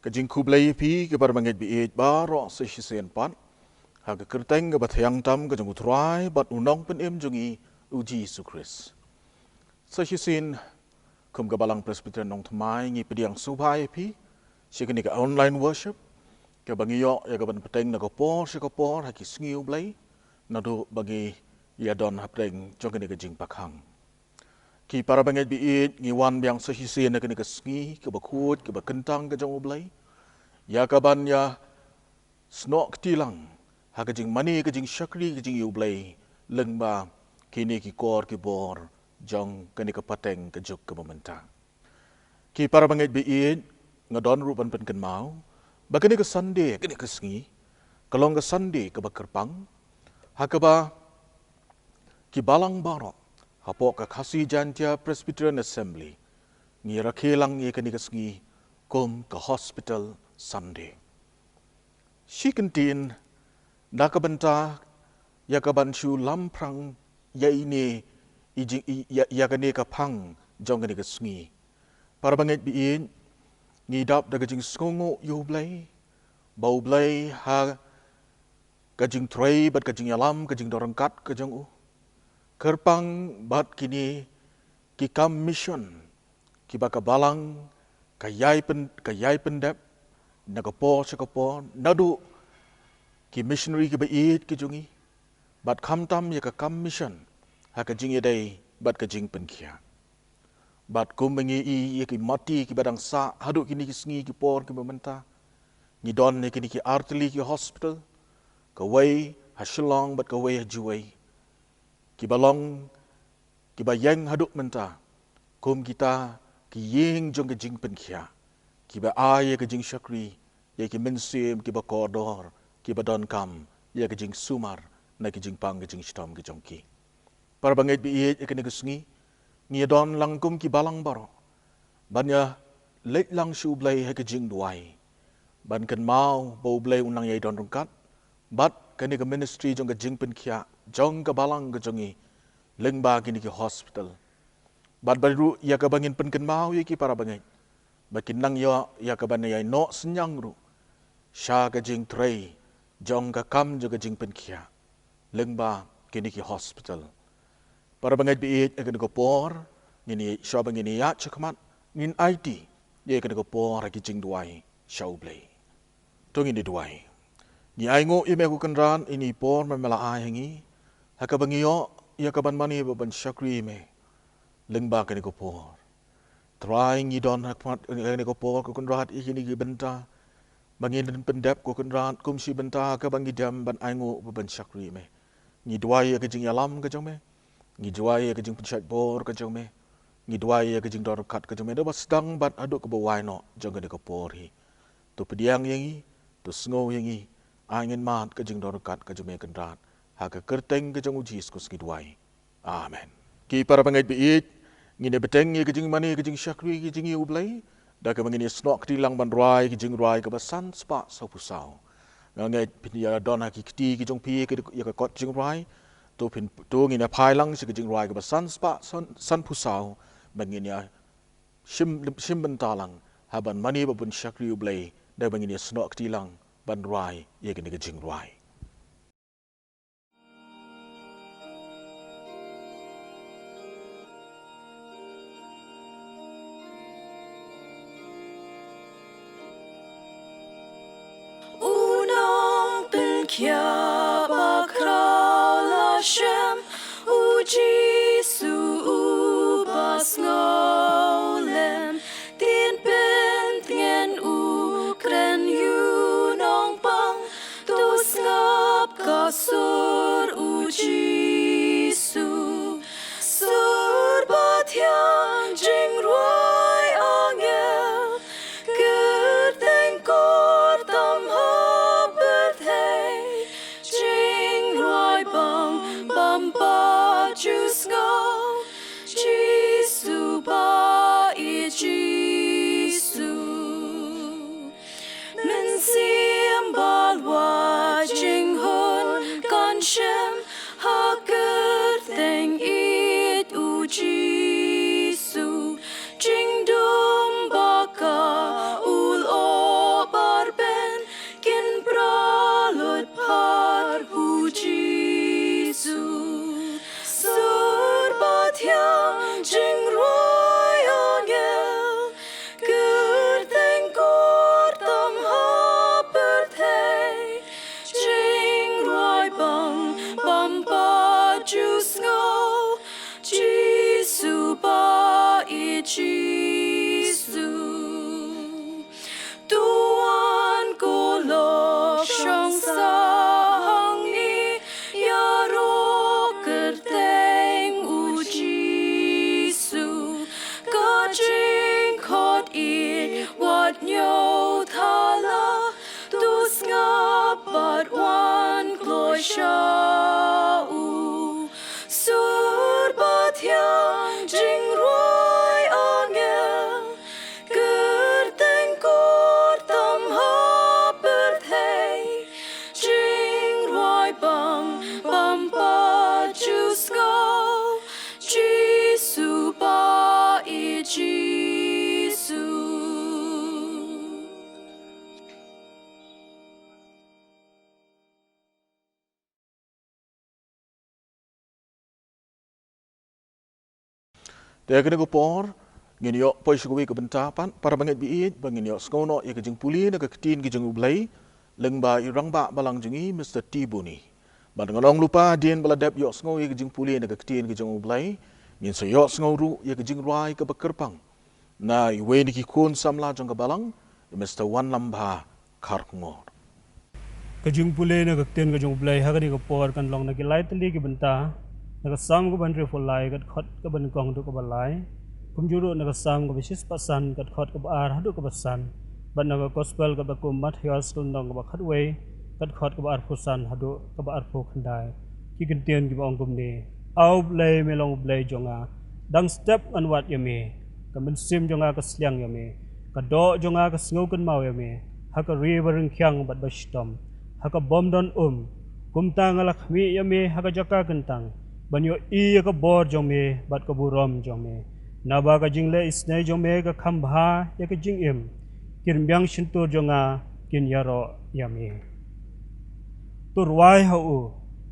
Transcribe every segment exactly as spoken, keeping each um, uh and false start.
Ka jingkhublei ïa phi ki para bangeit ba ïeit baroh sa shisien pat ha ka kyrteng kaba thiang tam ka jong U Trai bad U Nongpynim jong ngi U Jisu Khrist. Sa shisien kum ka Balang Presbyterian Nongthymmai ngi pdiang sngewbha ïa phi sha kane ka online worship kaba ngi ïoh ïa kaban bteng na ka por sha ka por ha ki sngi U Blei naduh ba ngi ïa don hapdeng jong kane ka jingpakhang. Ki para bangeit ba ïeit, ngi wan biang sa shisien ha kane ka sngi kaba khuid kaba kyntang ka jong U Blei ïa kaban ïa snoh kti lang ha ka jingmane ka jingshakri ka jong U Blei lyngba kine ki kor ki bor jong kane ka pateng ka juk kaba mynta. Ki para bangeit ba ïeit, nga don ruh ban pynkynmaw ba kane ka Sunday, kane ka sngi ka long ka Sunday kaba kyrpang ha kaba ki balang baroh hapoh ka Khasi Jaintia Presbyterian Assembly ngi rakhe lang ïa kane ka sngi kum ka Hospital Sunday. Shi kyntien na ka bynta ïa kaban shu lamphrang ïa ine i jing, i, ïa, ïa kane ka phang jong kane ka sngi. Para bangeit ba ïeit, ngi dap da ka jingsngewnguh ïa U Blei ba U Blei ha ka jingtrei bad ka jingïalam ka jingdon ryngkat ka jong U kyrpang bad kine ki kam mission kiba ka balang ka ïai pyn, ka ïai pyndep na ka por sha ka por naduh ki missionary kiba ïeit ki jong ngi bad khamtam ïa ka kam mission ha ka jingïadei bad ka jingpynkhiah. Bad kumba ngi i ïa ki mati kiba dang sah haduh kine ki sngi ki por kiba mynta, ngi don ïa kine ki artylli ki hospital, kawei ha Shillong bad kawei ha Jowai, kiba long kiba ïeng haduh mynta kum kita ki ïing jong ka jingpynkhiah kiba ai ïa ka jingshakri ïa ki mynsiem kiba kordor kiba donkam ïa ka jingsumar na ki jingpang ka jingshitom ka jong ki. Para bangeit ba ïeit, ïa kane ka sngi ngi ïa don lang kum ki balang baroh ban ïa leit lang sha U Blei ha ka jingduwai ban kynmaw ba U Blei un nang ïai don ryngkat bad kane ka ministry jong ka jingpynkhiah jong ka balang ka jong ngi lyngba kine ki hospital. Bad bad ruh ïa kaba ngin pynkynmaw ïa ki para bangeit ba kin nang ïoh ïa kaban ïai noh synñiang ruh sha ka jingtrei jong ka kam jong ka jingpynkhiah lyngba kine ki hospital. Para bangeit ba ïeit, ïa kane ka por ngin ïa, shuwa ba ngin ïa shakhmat, ngin aiti ïa kane ka por ha ki jingduwai sha U Blei. To ngin ïa duwai. Ngi ainguh ïa Me ko Kynrad ïa ine i por Me, Me la ai ha ngi ha kaba ngi ïoh ïa kaban mane bad ban shakri Me lyngba kane ka por. Trai, ngi don ha khmat kane ka por ko Kynrad ïa kine ki bynta ba ngin pyndep ko Kynrad kum shi bynta ha kaba ngi dem ban ainguh bad ban shakri Me. Ngi duwai ïa ka jingïalam ka jong Me, ngi duwai ïa ka jingpynshait bor ka jong Me, ngi duwai ïa ka jingdon ryngkat ka jong Me, da ba sdang bad haduh kaba wai noh jong kane ka por hi. To pdiang ïa ngi, to sngew ïa ngi, ai ngin mad ka jingdon ryngkat ka jong Me Kynrad. Ha ka kyrteng ka jong U Jisu Khrist ngi duwai. Amen. Ki para bangeit ba ïeit, ngin ïa bteng ïa ka jingmane ka jingshakri ka jong ngi ïa U Blei da kaba ngin ïa snoh kti lang ban rwai ka jingrwai kaba san spah saw phew saw. Nga ngeit phin ïa don ha ki kti ki jong phi ïa ka kot jingrwai. To phin, to ngin ïa phai lang sha ka jingrwai kaba san spah san, san phew saw ba ngin ïa shim, shim bynta lang ha ban mane bad ban shakri U Blei da ba ngin ïa snoh kti lang ban rwai ïa kane ka jingrwai. U Nongpynkhiah ba khraw la shem, U Jisu uba sngewlem, Dien Pyntngen u kren ïa u nongpang, to sngap ka sur U Jisu. Sur ba thiang, jingrwai angel, kyrteng kor tam ha pyrthei, jingrwai bang ba Te ha kane ka por ngin ïoh poi sha kawei ka bynta pat, para bangeit ba ïeit, ba ngin ïoh sngew noh ïa ka jingpule na ka ktien ka jong U Blei lyngba i rangbah balang jong ngi, Mister T Boni. Bad ngan ong lypa, hadien ba la dep ïoh sngew ïa ka jingpule na ka ktien ka jong U Blei, ngin sa ïoh sngew ruh ïa ka jingrwai kaba kyrpang na iwei na ki khun samla jong ka balang, i Mister Wanlambha Kharkongor. Ka jingpule na ka ktien ka jong U Blei ha kane ka por kan long na ki lai tylli ki bynta, na ka Salm kaba hynriewphew lai, ka dkhot kaba nyngkong haduh kaba lai, kumjuh ruh na ka Salm kaba shispah san, ka dkhot kaba ar haduh kaba san, bad na ka Gospel katba kum Mathaios, ka lynnong kaba khatwei, ka dkhot kaba arphew san haduh kaba arphew khyndai. Ki kyntien kiba ong kumne: A U Blei, me long U Blei jong nga, dang step ngan wad ïa me. Ka mynsiem jong nga ka sliang ïa me, ka doh jong nga ka sngewkynmaw ïa me, ha ka ri ba ryngkhiang bad ba shitom, ha ka bym don um. Kumta nga la khmih ïa me ha ka jaka kyntang, ban ïohi ïa ka bor jong me bad ka burom jong me. Naba ka jingleh isynei jong me ka kham bha ïa ka jingim, ki rmiang shyntur jong nga kin ïaroh ïa me. To rwai ha u,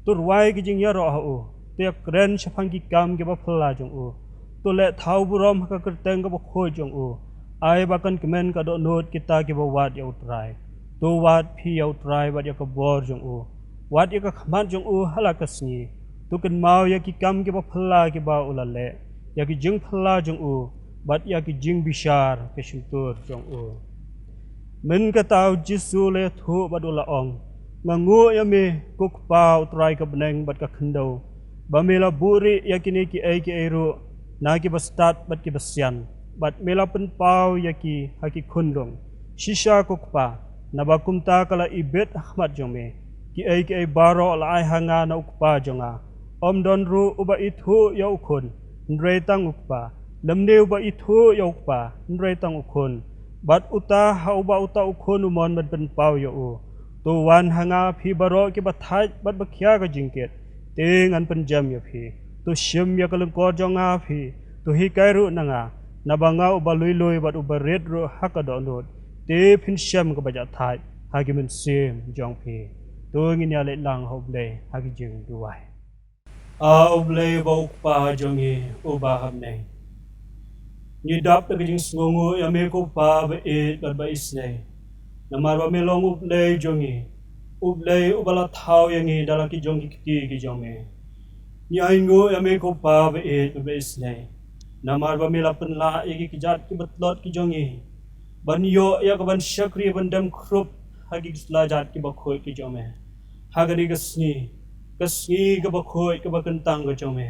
to rwai ki jingïaroh ha u, to ïakren shaphang ki kam kiba phylla jong u. To leh thaw burom ha ka kyrteng kaba khuid jong u. Ai ba kan kmen ka dohnud kita kiba wad ïa U Trai. To wad phi ïa U Trai bad ïa ka bor jong u. Wad ïa ka khmat jong u ha la ka sngi. To kynmaw ïa ki kam kiba phylla kiba u la leh, ïa ki jingphylla jong u, bad ïa ki jingbishar ka shyntur jong u. Mynta kata U Jisu u la ïathuh bad u la ong: Nga nguh ïa me, ko Kpa, U Trai ka bneng bad ka khyndew, ba me la buhrieh ïa kine kiei kiei ruh na kiba stad bad kiba sian, bad me la pynpaw ïa ki ha ki khunlung. Shisha ko Kpa, naba kumta ka la ibit ha khmat jong me. Kiei kiei baroh la ai ha nga na U Kpa jong nga. Ym don ruh uba ithuh ïa U Khun, hynrei tang U Kpa. Lymne uba ithuh ïa U Kpa, hynrei tang U Khun, bad uta ha uba uta U Khun u mon ban pynpaw ïa u. To wan ha nga, phi baroh kiba thait bad ba khia ka jingkit, te ngan pynjem ïa phi. To shim ïa ka lyngkor jong nga phi, to hikai ruh na nga, naba nga uba lui lui bad uba rit ruh ha ka dohnud. Te phin shem kaba jah thait ha ki mynsiem jong phi. To ngin ïaleit lang ha U Blei ha ki jingduwai. A U Blei uba U Kpa jong ngi uba ha bneng, ngi dap da ka jingsngewnguh ïa me ko Pa ba ïeit bad ba isynei. Namar ba me long U Blei jong ngi, U Blei uba la thaw ïa ngi da la ki jong ki kti ki jong me. Ngi ainguh ïa me ko Pa ba ïeit bad ba isynei, namar ba me la pynlah ïa ki kjat kiba tlot ki jong ngi ban ïoh ïa ka ban shakri ban dem khrup ha ki la jait kiba khuid ki jong me. Ha kane ka sngi, ka sngi kaba khuid kaba kyntang ka jong me,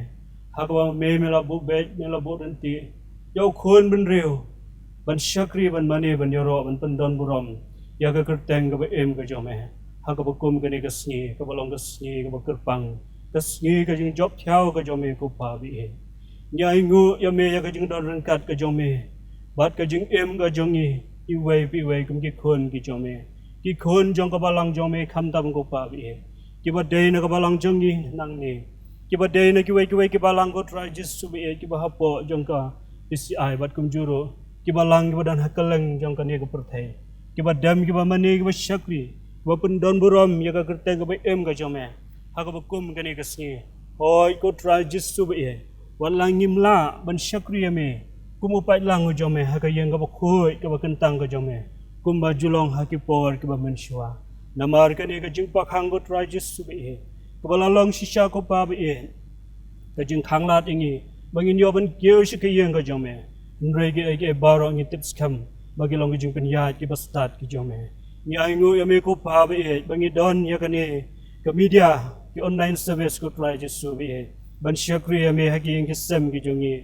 ha kaba me, me la buh beit, me la buh ryntih ïa U Khun bynriew ban shakri, ban mane, ban ïaroh, ban pyndon burom ïa ka kyrteng kaba im ka jong me. Ha kaba kum kane ka sngi kaba long ka sngi kaba kyrpang, ka sngi ka jingjop thiaw ka jong me ko Pa ba ïeit, ngi ainguh ïa me ïa ka jingdon ryngkat ka jong me bad ka jingim ka jong ngi, iwei pa iwei kum ki khun ki jong me, ki khun jong ka balang jong me khamtam ko Pa ba ïeit, kiba dei na ka balang jong ngi nangne, kiba dei na kiwei kiwei ki balang ko Trai Jisu ba ïeit, kiba hapoh jong ka P C I bad kumjuh ruh ki balang kiba don ha kylleng jong kane ka pyrthei, kiba dem, kiba mane, kiba shakri, kiba pyndon burom ïa ka kyrteng kaba im ka jong me. Ha kaba kum kane ka sngi, hooid ko Trai Jisu ba ïeit, wat la ngim lah ban shakri ïa me kum u paidlang u jong me ha ka ïing kaba khuid kaba kyntang ka jong me, kumba ju long ha ki por kiba mynshuwa. Namar kane ka jingpakkhang ko Trai Jisu ba ïeit, kaba la long shisha ko Pa ba ïeit, ka jingkhanglad ïa ngi ba ngin ïoh ban kiew sha ka ïing ka jong me. Hynrei kiei kiei baroh ngi tip skhem ba ki long ki jingpynïaid kiba stad ki jong me. Ngi ainguh ïa me ko Pa ba ïeit ba ngi don ïa kane ka media, ki online service ko Trai Jisu ba ïeit, ban shakri ïa me ha ki ïing ki sem ki jong ngi,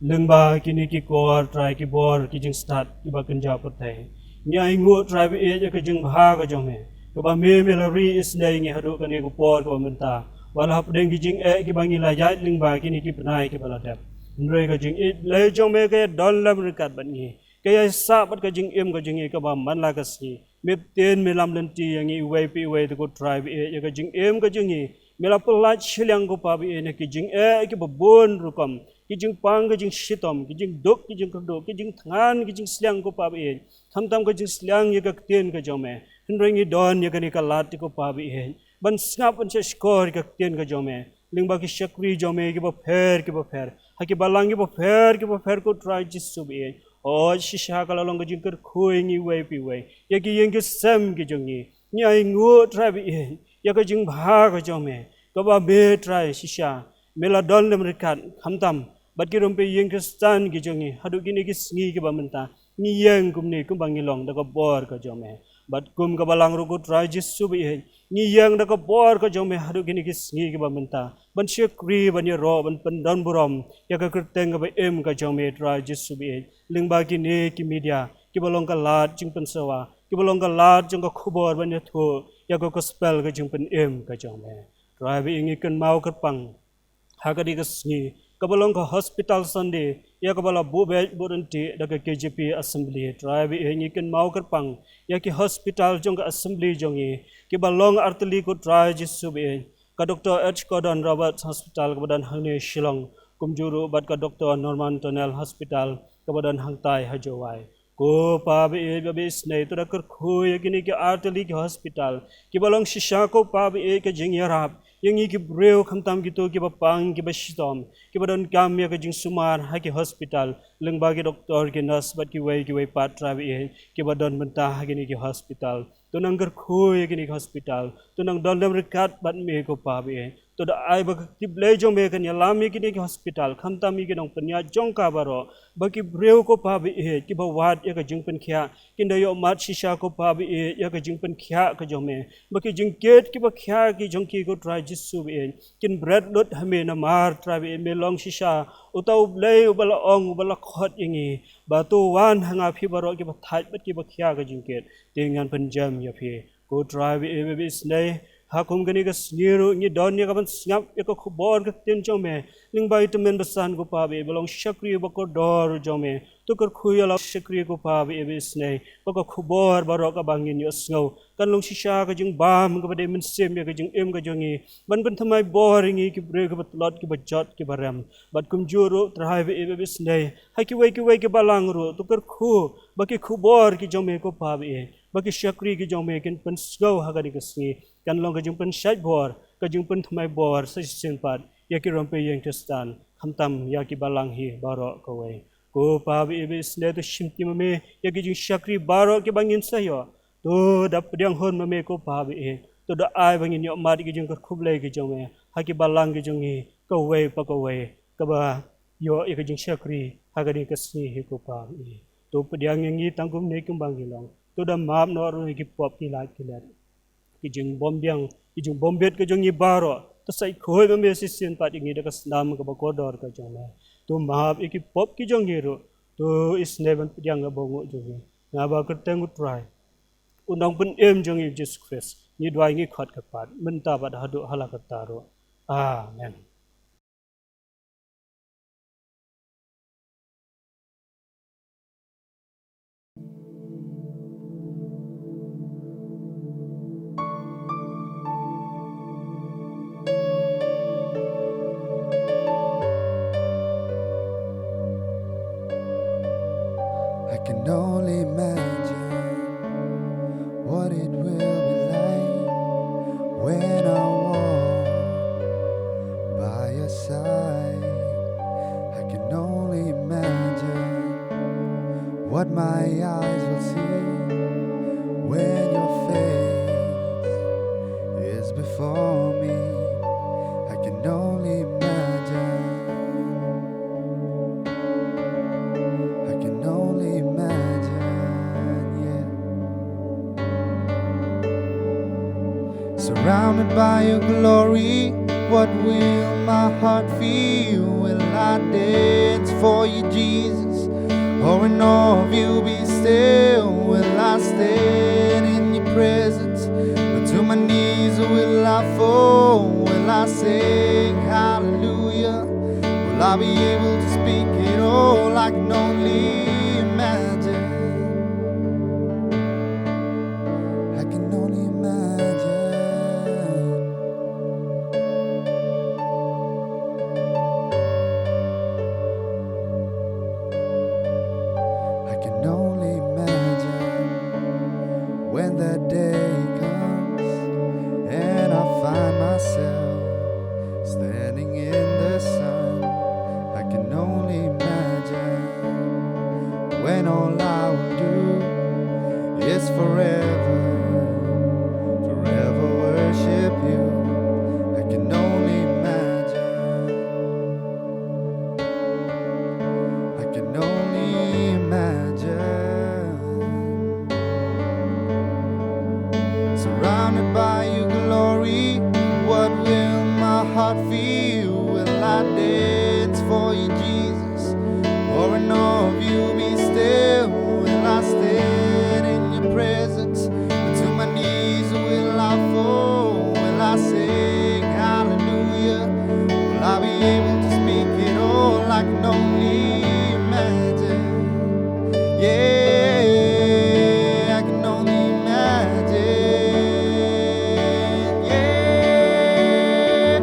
lyngba kine ki kor Trai, ki bor ki jingstad kiba kynja pyrthei. Ngi ainguh Trai ba ïeit ïa ka jingbha ka jong me, kaba me, me la ri isynei ïa ngi haduh kane ka por kaba mynta, wat la hapdeng ki jingeh kiba ngi la ïaid lyngba kine ki bnai kiba la dep. Hynrei ka jingïeit Blei jong me ka ïadon lem ryngkat bad ngi, ka ïaisah bad ka jingim ka jong ngi kaba man la ka sngi. Me ktien, me lam lynti ïa ngi iwei pa iwei te ko Trai ba ïeit, ïa ka jingim ka jong ngi. Me la pyllait shiliang ko Pa ba ïeit na ki jingeh kiba bun rukom, ki jingpang, ki jingshitom, ki jingduk, ki jingkyrduh, ki jingthngan, ki jingsliang ko Pa ba ïeit, khamtam ka jingsliang ïa ka ktien ka jong me. Hynrei ngi don ïa kane ka lad te ko Pa ba ïeit, ban sngap, ban shahshkor ïa ka ktien ka jong me. lyngba ki shakri jong me kiba pher kiba pher, ha ki balang kiba pher kiba pher, ko Trai Jisu baieit. Hooid, shisha ka la long ka jingkyrkhu ïa ngi iwei pa iwei, ïa ki ïing ki sem ki jong ngi. Ngi ainguh, Trai baieit, ïa ka jingbha ka jong me, kaba me, Trai, shisha me la don lem ryngkat, khamtam bad ki rympei ïing Khristan ki jong ngi haduh kine ki sngi kiba mynta. Ngi ïeng kumne kumba ngi long da ka bor ka jong me. Bad kum ka balang ruh, ko Trai Jisu baieit, ngi ïeng da ka bor ka jong me haduh kine ki sngi kiba mynta, ban shakri, ban ïaroh, ban pyndon burom ïa ka kyrteng kaba im ka jong me, Trai Jisu baieit, lyngba kine ki media kiba long ka lad jingpynsawa, kiba long ka lad jong ka khubor ban ïathuh ïa ka gospel ka jingpynim ka jong me. Trai baieit, ngi kynmaw kyrpang ha kane ka sngi kaba long ka Hospital Sunday, ïa kaba la buh beit buh ryntih da ka K J P Assembly. Trai baieit, ngi kynmaw kyrpang ïa ki hospital jong ka Assembly jong ngi kiba long artylli, ko Trai Jisu baieit, ka Doctor H Gordon Roberts Hospital kaba don hangne Shillong, kumjuh ruh bad ka Doctor Norman Tunnell Hospital kaba don hangtai ha Jowai. Ko Pa baieit ba isynei, to da kyrkhu ïa kine ki artylli ki hospital kiba long shisha, ko Pa baieit, ka jingïarap ïa ngi ki briew, khamtam kito kiba pang, kiba shitom, kiba donkam ïa ka jingsumar ha ki hospital, lyngba ki doktor, ki nurse bad kiwei kiwei pat, Trai baieit, kiba don bynta ha kine ki hospital. To nang kyrkhu ïa kine ki hospital, to nang don lem ryngkat bad me, ko Pa baieit. To da ai ba ka kti Blei jong me kan ïalam ïa kine ki hospital, khamtam ïa ki nongpynïaid jong ka baroh, ba ki briew, ko Pa baieit, kiba wad ïa ka jingpynkhiah, kin da ïoh mad shisha, ko Pa baieit, ïa ka jingpynkhiah ka jong me, ba ki jingkit kiba khia ki jong ki, ko Trai Jisu baieit, kin bret lut ha me, namar, Trai baieit, me long shisha uta U Blei uba la ong, uba la khot ïa ngi, ba to wan ha nga phi baroh kiba thait bad kiba khia ka jingkit, te ngan pynjem ïa phi. Ko Trai baieit ba isynei, ha kum kane ka sngi ruh ngi don ïa ka ban sngap ïa ka khubor ka ktien jong me lyngba i tymmen basan, ko Pa baieit, ba long shakri ba kordor jong me. To kyrkhu ïa la u shakri, ko Pa baieit ba isynei, ba ka khubor baroh kaba ngin ïohsngew kan long shisha ka jingbam kaba dei mynsiem ïa ka jingim ka jong ngi, ban pynthymmai bor ïa ngi ki briew kiba tlot, kiba jot, kiba rem. Bad kumjuh ruh, Trai baieit ba isynei, ha kiwei kiwei ki balang ruh, to kyrkhu ba ki khubor ki jong me, ko Pa baieit, ba ki shakri ki jong me kin pynsngew ha kane ka sngi, kan long ka jingpynshait bor, ka jingpynthymmai bor sa shisien pat ïa ki rympei ïing Khristan, khamtam ïa ki balang hi baroh kawei. Ko Pa baieit ba isynei, to shim ti ma me ïa ki jingshakri baroh kiba ngin sa ïoh. To da pdiang hun ma me, ko Pa baieit, to da ai ba ngin ïoh mad ïa ki jingkyrkhu Blei ki jong me ha ki balang ki jong ngi, kawei pa kawei kaba ïoh ïa ka jingshakri ha kane ka sngi hi, ko Pa baieit. To pdiang ïa ngi tang kumne kumba ngi long. To da map noh ruh ïa ki pop, ki lait, ki let, ki jingbym biang, ki jingbymbit ka jong ngi baroh. To sa khuid ma me shisien pat ïa ngi da ka snam kaba kordor ka jong me. To map ïa ki pop ki jong ngi ruh. To isynei ban pdiang ïa ka bor jong ngi. Naba kyrteng U Trai, U Nongpynim jong ngi Jisu Khrist, ngi duwai, ngi khot kyrpad mynta bad haduh hala katta ruh. Amen. I can only imagine what it will be like when I walk by your side. I can only imagine what my eyes will see when your face is before me. I can only imagine. I can only imagine, yeah. Surrounded by your glory, what will my heart feel? Will I dance for you, Jesus? Or in awe of you be still? Will I stand in your presence? But to my knees will I fall? Will I sing hallelujah? Will I be able to speak it all? I can only imagine. I can only imagine. I can only imagine when that day comes and I find myself standing All I will do is forever, forever worship you. I can only imagine. I can only imagine. Surrounded by your glory, what will my heart feel? Will I dance for you, Jesus? Or in awe of you be still? Will I stand in your presence? Or to my knees will I fall? Will I sing hallelujah? Will I be able to speak it all? I can only imagine. Yeah, I can only imagine. Yeah,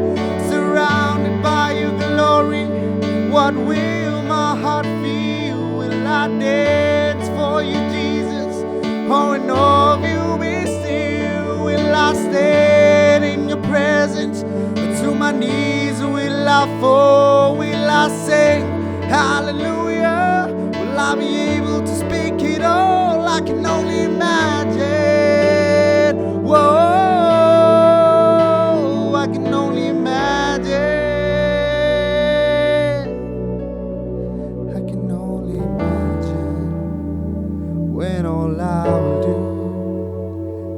surrounded by your glory, what will my heart feel? Will I dance for you, Jesus? Or in awe of you be still? Will I stand in your presence? Or to my knees will I fall? Will I sing hallelujah? Will I be able to speak it all? I can only imagine. Whoa, I can only imagine. I can only imagine when all I will do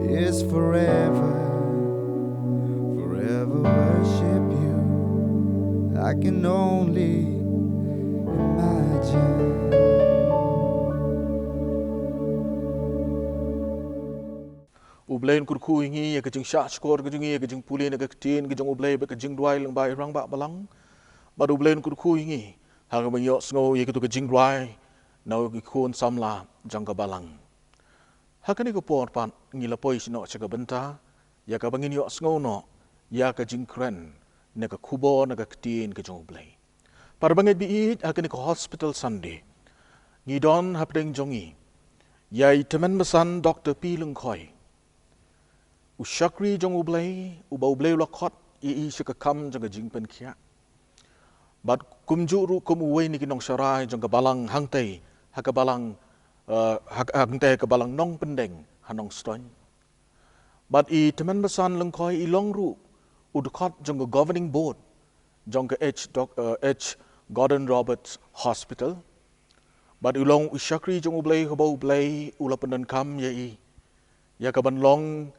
is forever, forever worship you. I can only imagine. U Blei un kyrkhu ïa ngi ïa ka jingshah shkor ka jong ngi, ïa ka jingpule na ka ktien ka jong U Blei bad ka jingduwai lyngba i rangbah balang. Bad U Blei un kyrkhu ïa ngi ha kaba ngi ïohsngew ïa kito ka jingduwai na ki khun samla jong ka balang. Ha kane ka por pat ngi la poi sha noh sha ka bynta ïa kaba ngin ïohsngew noh ïa ka jingkren na ka khubor na ka ktien ka jong U Blei. Para bangeit ba ïeit, ha kane ka Hospital Sunday ngi don hapdeng jong ngi ïa i Tymmen Basan Doctor P Lyngkhoi, u shakri jong U Blei uba U Blei u la khot ïa i sha ka kam jong ka jingpynkhiah. Bad kumjuh ruh kum uwei na ki nongsharai jong ka balang hangtei ha ka balang, eh, ha, hangtei ha ka balang Nongpyndeng ha Nongstoiñ. Bad i Tymmen Basan Lyngkhoi i long ruh u dkhot jong ka governing board jong ka H Doc-, eh, H Gordon Roberts Hospital. Bad i long u shakri jong U Blei haba U Blei u la pyndonkam ïa i ïa kaban long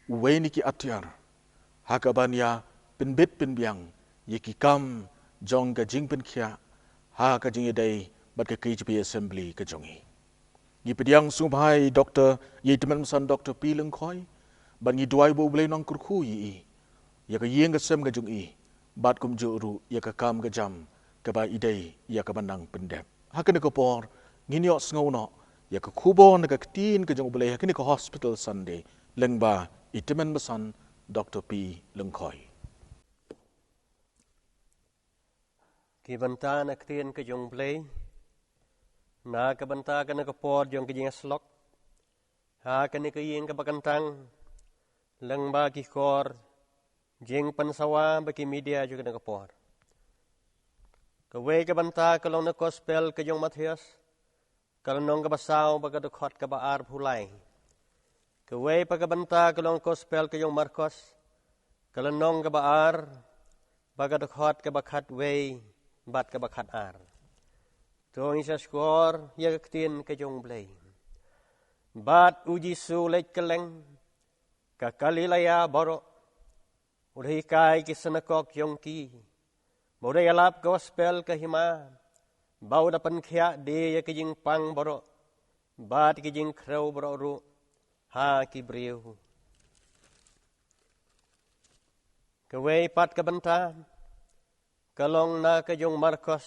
uwei na ki atiar ha kaban ïa pynbit pynbiang ïa ki kam jong ka jingpynkhiah ha ka jingïadei bad ka K J P Assembly ka jong i. Ngi pdiang sngewbha ïa i Doctor, ïa i Tymmen Basan Doctor P Lyngkhoi, bad ngi duwai ba U Blei un nang kyrkhu ïa i, ïa ka ïing ka sem ka jong i, bad kumjuh ruh ïa ka kam ka jam kaba i dei ïa kaban nang pyndep. Ha kane ka por ngin ïohsngew noh ïa ka khubor na ka ktien ka jong U Blei ha kane ka Hospital Sunday lyngba i Tymmen Basan Doctor P Lyngkhoi. Ki bynta na ktien ka jong U Blei na ka bynta kane ka por jong ka jingïasyllok ha kane ka ïing kaba kyntang lyngba ki kor jingpynsawa bad ki media jong kane ka por. Kawei ka bynta ka long na Gospel ka jong Mathaios, ka lynnong kaba saw bad ka dkhot kaba arphew lai. Kawei pat ka bynta ka long Gospel ka jong Markos, ka lynnong kaba ar bad ka dkhot kaba khatwei bad kaba khatar. To ngin sa shkor ïa ka ktien ka jong U Blei. Bad U Jisu u leit kylleng ka Galilea baroh, u da hikai ki synagog jong ki, bad u da ïalap Gospel ka hima, bad u da pynkhiah de ïa ki jingpang baroh bad ki jingkhrew baroh ruh ha ki briew. Kawei pat ka bynta ka long na ka jong Markos,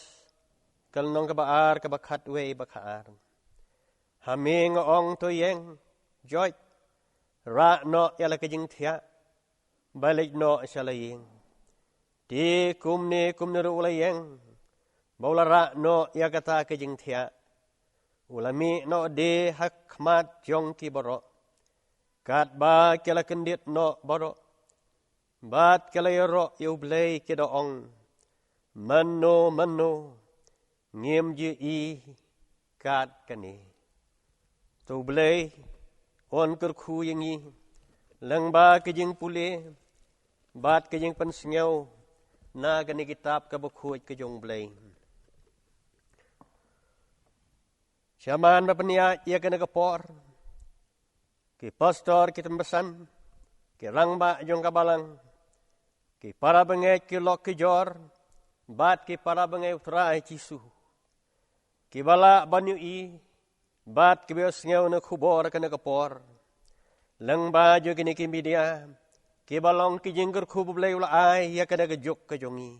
ka lynnong kaba ar, kaba khatwei bad khatar. Ha me nga ong, to ïeng, joit, rah noh ïa la ka jingthiah bad leit noh sha la ïing. Te kumne kumne ruh u la ïeng bad u la rah noh ïa kata ka jingthiah. U la mih noh de ha khmat jong ki baroh, katba ki la kyndit noh baroh bad ki la ïaroh ïa U Blei, ki da ong, mano mano ngim ju ïohi Kat kane, to Blei un kyrkhu ïa ngi lyngba ka jingpule bad ka jingpynsngew na kane ka kitab kaba khuid ka jong Blei. Shaman ba pynïaid ïa kane ka por, ki pastor, ki tymbasan, ki rangbah jong ka balang, ki para bangeit, ki lok ki jor bad ki para bangeit u Trai Jisu, kiba lah ban ïohi bad kiba ïohsngew na khubor kane ka por lyngba jong kine ki media, kiba long ki jingkyrkhu ba Blei u la ai ïa kane ka juk ka jong ngi.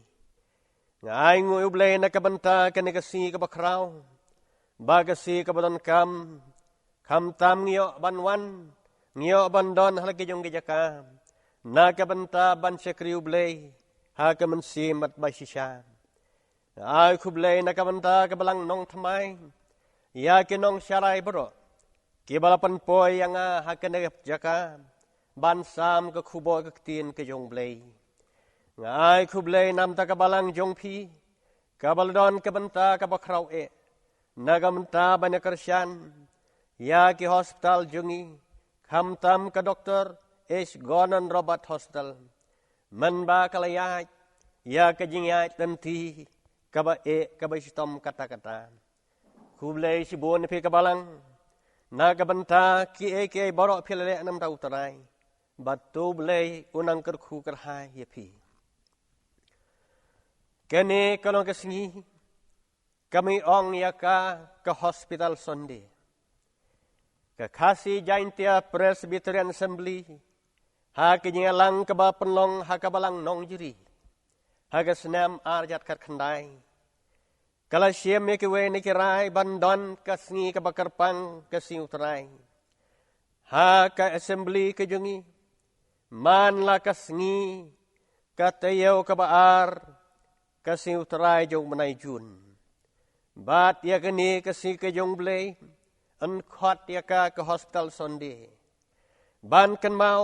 Nga ai nguh ïa u Blei na ka bynta kane ka sngi kaba khraw, ba ka sngi kaba donkam, khamtam ngi ïoh ban wan, ngi ïoh ban don ha la ki jong ki jaka na ka bynta ban shakri u Blei ha ka mynsiem bad ba shisha. Nga ai khublei na ka bynta ka balang nongthymmai ïa ki nongsharai baroh, kiba la pynpoi ïa nga ha kane ka jaka ban sam ka khubor ka ktien ka jong Blei. Nga ai khublei namar ka balang jong phi, kaba la don ka bynta kaba khraw eh na ka bynta ban ïa kyrshan ïa ki hospital jong ngi, khamtam ka Doctor H Gordon Roberts Hospital, mynba ka la ïaid ïa ka jingïaid lynti kaba eh, kaba shitom katta katta. Khublei shibun ïa phi ka balang na ka bynta kiei kiei baroh phi la leh namar u Trai, bad to Blei un nang kyrkhu kyrhai ïa phi. Kane ka long ka sngi kaba ngi ong ïa ka, ka Hospital Sunday. Ka Khasi Jaintia Presbyterian Assembly, ha ka jingïalang kaba pynlong ha ka balang Nongjri ha ka snem ar hajar khatkhyndai, ka la shim ïa kiwei na ki rai ban don ka sngi kaba kyrpang, ka sngi u Trai, ha ka Assembly ka jong ngi man la ka sngi ka taïew kaba ar, ka sngi u Trai jong u bnai Jun. Bad ïa kane ka sngi ka jong Blei yn khot ïa ka, ka Hospital Sunday, ban kynmaw,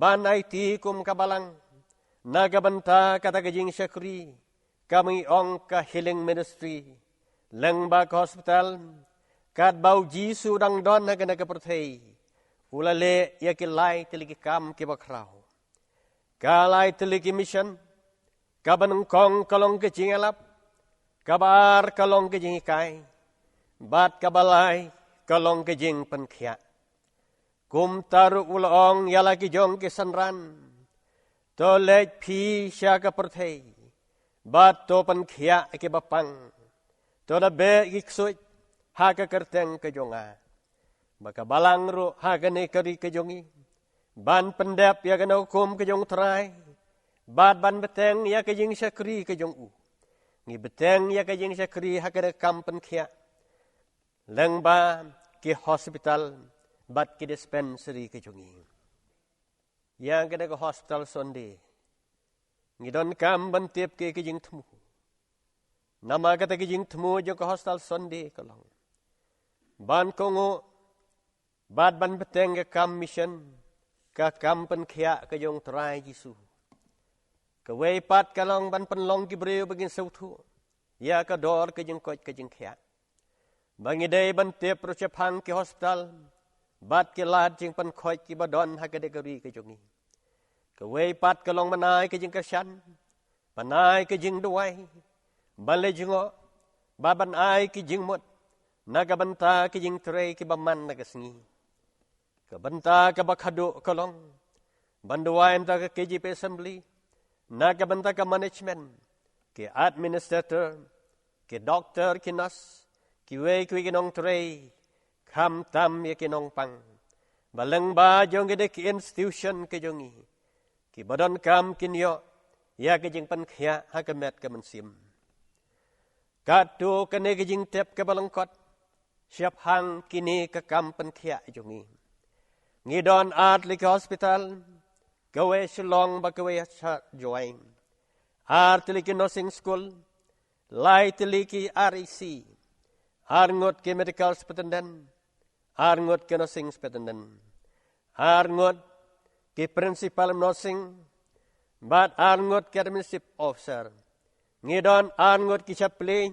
ban aiti kum ka balang na ka bynta kata ka jingshakri kaba ngi ong ka healing ministry, lyngba ka hospital, katba u Jisu u dang don ha kane ka pyrthei, u la leh ïa ki lai tylli ki kam kiba khraw. Ka lai tylli ki mission, kaba nyngkong ka long ka jingïalap, kaba ar ka long ka jinghikai, bad kaba lai ka long ka jingpynkhiah. Kumta ruh u la ong ïa la ki jong ki synran, to leit phi sha ka pyrthei, bad to pynkhiah ïa kiba pang, to da beh ïa ki ksuid ha ka kyrteng ka jong nga. Ba ka balang ruh ha kane ka ri ka jong ngi, ban pyndep ïa kane ka hukum ka jong u Trai, bad ban bteng ïa ka jingshakri ka jong u. Ngi bteng ïa ka jingshakri ha kane ka kam pynkhiah lyngba ki hospital bad ki dispensary ka jong ngi. Ïa kane ka Hospital Sunday, ngi donkam ban tip ki, ki jingthmu. Namar kata ki jingthmu jong ka Hospital Sunday ka long ban kohnguh bad ban bteng ka kam mission, ka kam pynkhiah ka jong u Trai Jisu. Kawei pat ka long ban pynlong ki briew ba kin sngewthuh ïa ka dor ka jingkoit ka jingkhiah. Ba ngi dei ban tip ruh shaphang ki hospital bad ki lad jingpynkhoit kiba don ha kane ka ri ka jong ngi. Kawei pat ka long ban ai ka jingkyrshan, ban ai ka jingduwai, ban leit jngoh, bad ban ai ki jingmut na ka bynta ki jingtrei kiba man na ka sngi. Ka bynta kaba khadduh ka long ban duwai mynta ka K J P Assembly, na ka bynta ka management, ki administrator, ki doctor, ki nurse, kiwei kiwei ki nongtrei, khamtam ïa ki nongpang, ba lyngba jong kine ki institution ka jong ngi, kiba donkam kin ïoh ïa ka jingpynkhiah ha ka met ka mynsiem. Katto katne ka jingtip kaba lyngkot shaphang kine ka kam pynkhiah jong ngi. Ngi don ar tylli ki hospital, kawei Shillong bad kawei sha Jowai. Ar tylli ki nursing school, lai tylli ki R E C, ar ngut ki medical superintendent, ar ngut ki nursing superintendent, ar ngut ki principal nursing, bad ar ngut ki administrative officer. Ngi don ar ngut ki chaplain,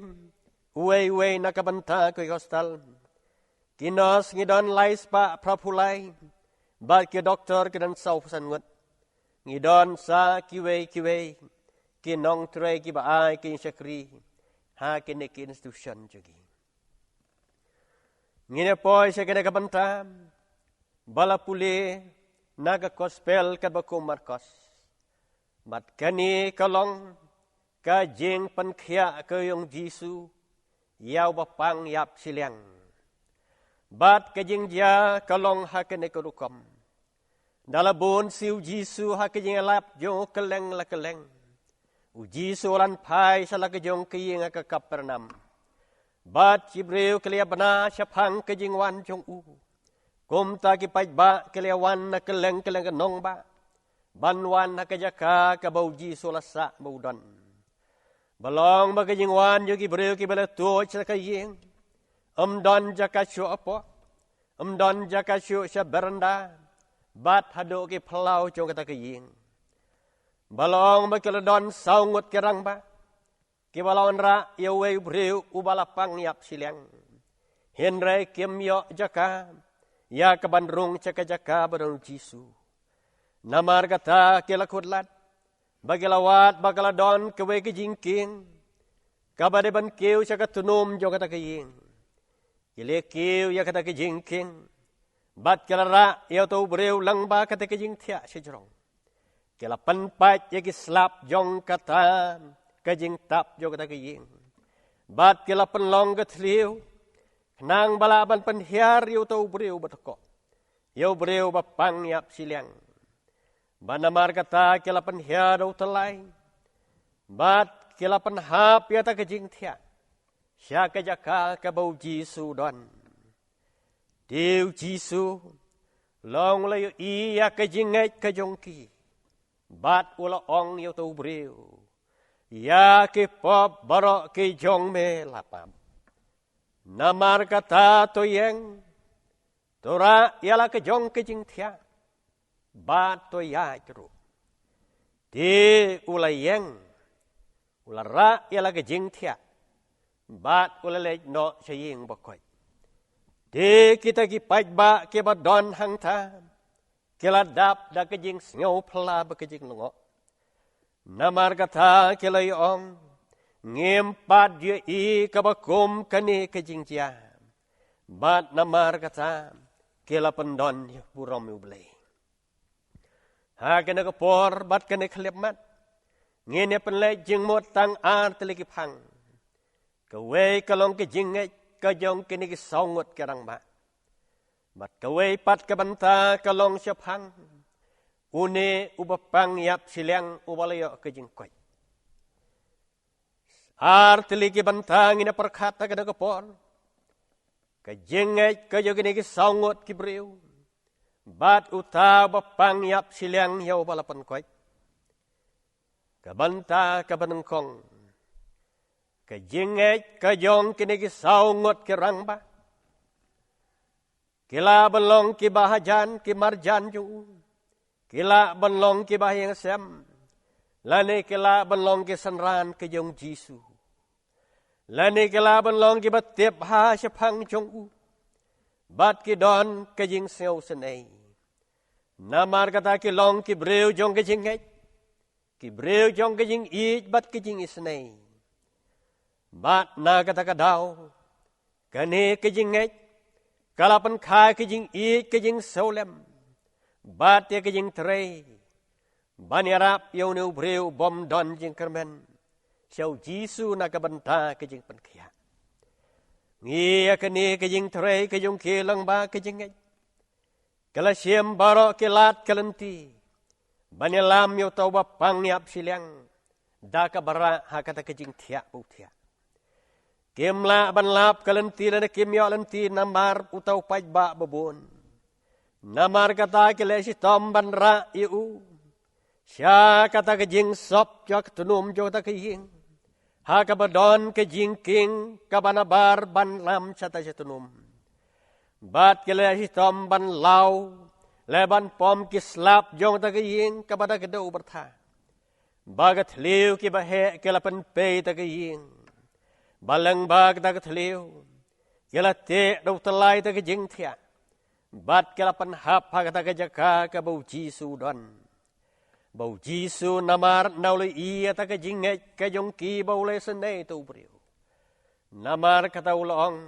Uwei uwei na ka bynta ka hostel, ki nurse ngi don lai spah phra phew lai, bad ki doktor ki don saw phew san ngut. Ngi don sa kiwei kiwei ki nongtrei kiba ai ki shakri ha kine ki institution jong ngi. Ngin ïa poi sha kane ka bynta ba la pule na ka gospel katba kum Markos. Bad kane ka long ka jingpynkhiah ka jong u Jisu ïa u bapang ïap shiliang. Bad ka jingjia ka long ha kane ka rukom. Da la bun siew u Jisu ha ka jingïalap jong u kylleng la kylleng, u Jisu u la phai sha la ka jong ka ïing ha ka Kapernaum. Bad ki briew ki la ïa bna shaphang ka jingwan jong u. Kumta ki paidbah ki la ïa wan na kylleng kylleng ka nongbah ban wan ha ka jaka kaba u Jisu u la sah ba u don. Ba long ba ka jingwan jong ki briew kiba la tuid sha ka ïing, ym don jaka shuh hapoh, ym don jaka shuh sha beranda bad haduh ki phyllaw jong kata ka ïing. Ba long ba ki la don saw ngut ki rangbah kiba la wanrah ïa uwei u briew uba la pang ïap shiliang. Hynrei kim ïoh jaka ïa kaban rung sha ka jaka ba don u Jisu. Namar kata ki la khuslai ba ki la wad ba ka la don kawei ka jingkieng kaba dei ban kiew sha ka tnum jong kata ka ïing. Ki la kiew ïa kata ka jingkieng bad ki la rah ïa uto u briew lyngba kata ka jingthiah shajrong. Ki la pynpait ïa ki slap jong kata ka jingtap jong kata ka ïing. Bad ki la pynlong ka thliew khnang ba lah ban pynhiar ïa uto u briew ba tkoh, ïa u briew ba pang ïap shiliang. Bad namar kata ki la pynhiar da u tyllai bad ki la pynhap ïa kata ka jingthiah sha ka jaka kaba u Jisu u don. Te u Jisu long u la ïohi ïa ka jingngeit ka jong ki bad u la ong ïa uto u briew, ïa ki pop baroh ki jong me la pap. Namar kata to ïeng, to rah ïa la ka jong ka jingthiah bad to ïaid ruh. Te u la ïeng, u la rah ïa la ka jingthiah bad u la leit noh sha ïing ba koit. Te kita ki paidbah kiba don hangta ki la dap da ka jingsngewphylla bad ka jinglyngngoh. Namar kata ki la ong, ngim pat ju ïohi kaba kum kane ka jingjia. Bad namar kata ki la pyndon ïa u burom ïa u Blei. Ha kane ka por bad kane ka khyllipmat ngin ïa pynleit jingmut tang ar tylli ki phang. Kawei ka long ka jingngeit ka jong kine ki saw ngut ki rangbah. Bad kawei pat ka bynta ka long shaphang une uba pang ïap shiliang uba la ïoh ka jingkoit. Ar tylli ki bynta ngin ïa pyrkhat ha kane ka por. Ka jingngeit ka jong kine ki saw ngut ki briew bad uta uba pang ïap shiliang ïa uba la pynkoit. Ka bynta kaba nyngkong, ka jingngeit ka jong kine ki saw ngut ki rangbah. Ki lah ban long kiba hajan ki marjan jong u. Ki lah ban long kiba ha ïing ha sem. Lane ki lah ban long ki synran ka jong u Jisu. Lane ki lah ban long kiba tip ha shaphang jong u. Bad ki don ka jingsngewsynei. Namar kata ki long ki briew jong ka jingngeit, ki briew jong ka jingïeit bad ka jingisynei. Bad na kata ka daw, kane ka jingngeit ka la pynkha ka jingïeit, ka jingsngewlem bad ïa ka jingtrei ban ïarap ïa une u briew bym don jingkyrmen sha u Jisu na ka bynta ka jingpynkhiah. Ngi ïa kane ka jingtrei ka jong ki lyngba ka jingngeit ka la shim baroh ki lad ki lynti ban ïalam ïa uta uba pang ïap shiliang da kaba rah ha kata ka jingthiah ba u thiah. Kim lah ban lap ka lynti lane kim ïoh lynti namar uta u paidbah ba bun. Namar kata ki la shitom ban rah ïa u sha kata ka jingsop jong ka tnum jong kata ka ïing, ha kaba don ka jingkieng kaba nabar ban lam shata sha tnum. Bad ki la shitom ban law lane ban pom ki slap jong kata ka ïing kaba da ka dewbyrtha, ba ka thliew kiba heh ki la pynpei ïa kata ka ïing. Ba lyngba kata ka thliew, ki la teh da u tyllai da ka jingthiah, bad ki la pynhap ha kata ka jaka kaba u Jisu u don. Ba u Jisu namar na u la ïohi ïa kata ka jingngeit ka jong ki ba u la isynei ïa uta u briew. Namar kata u la ong,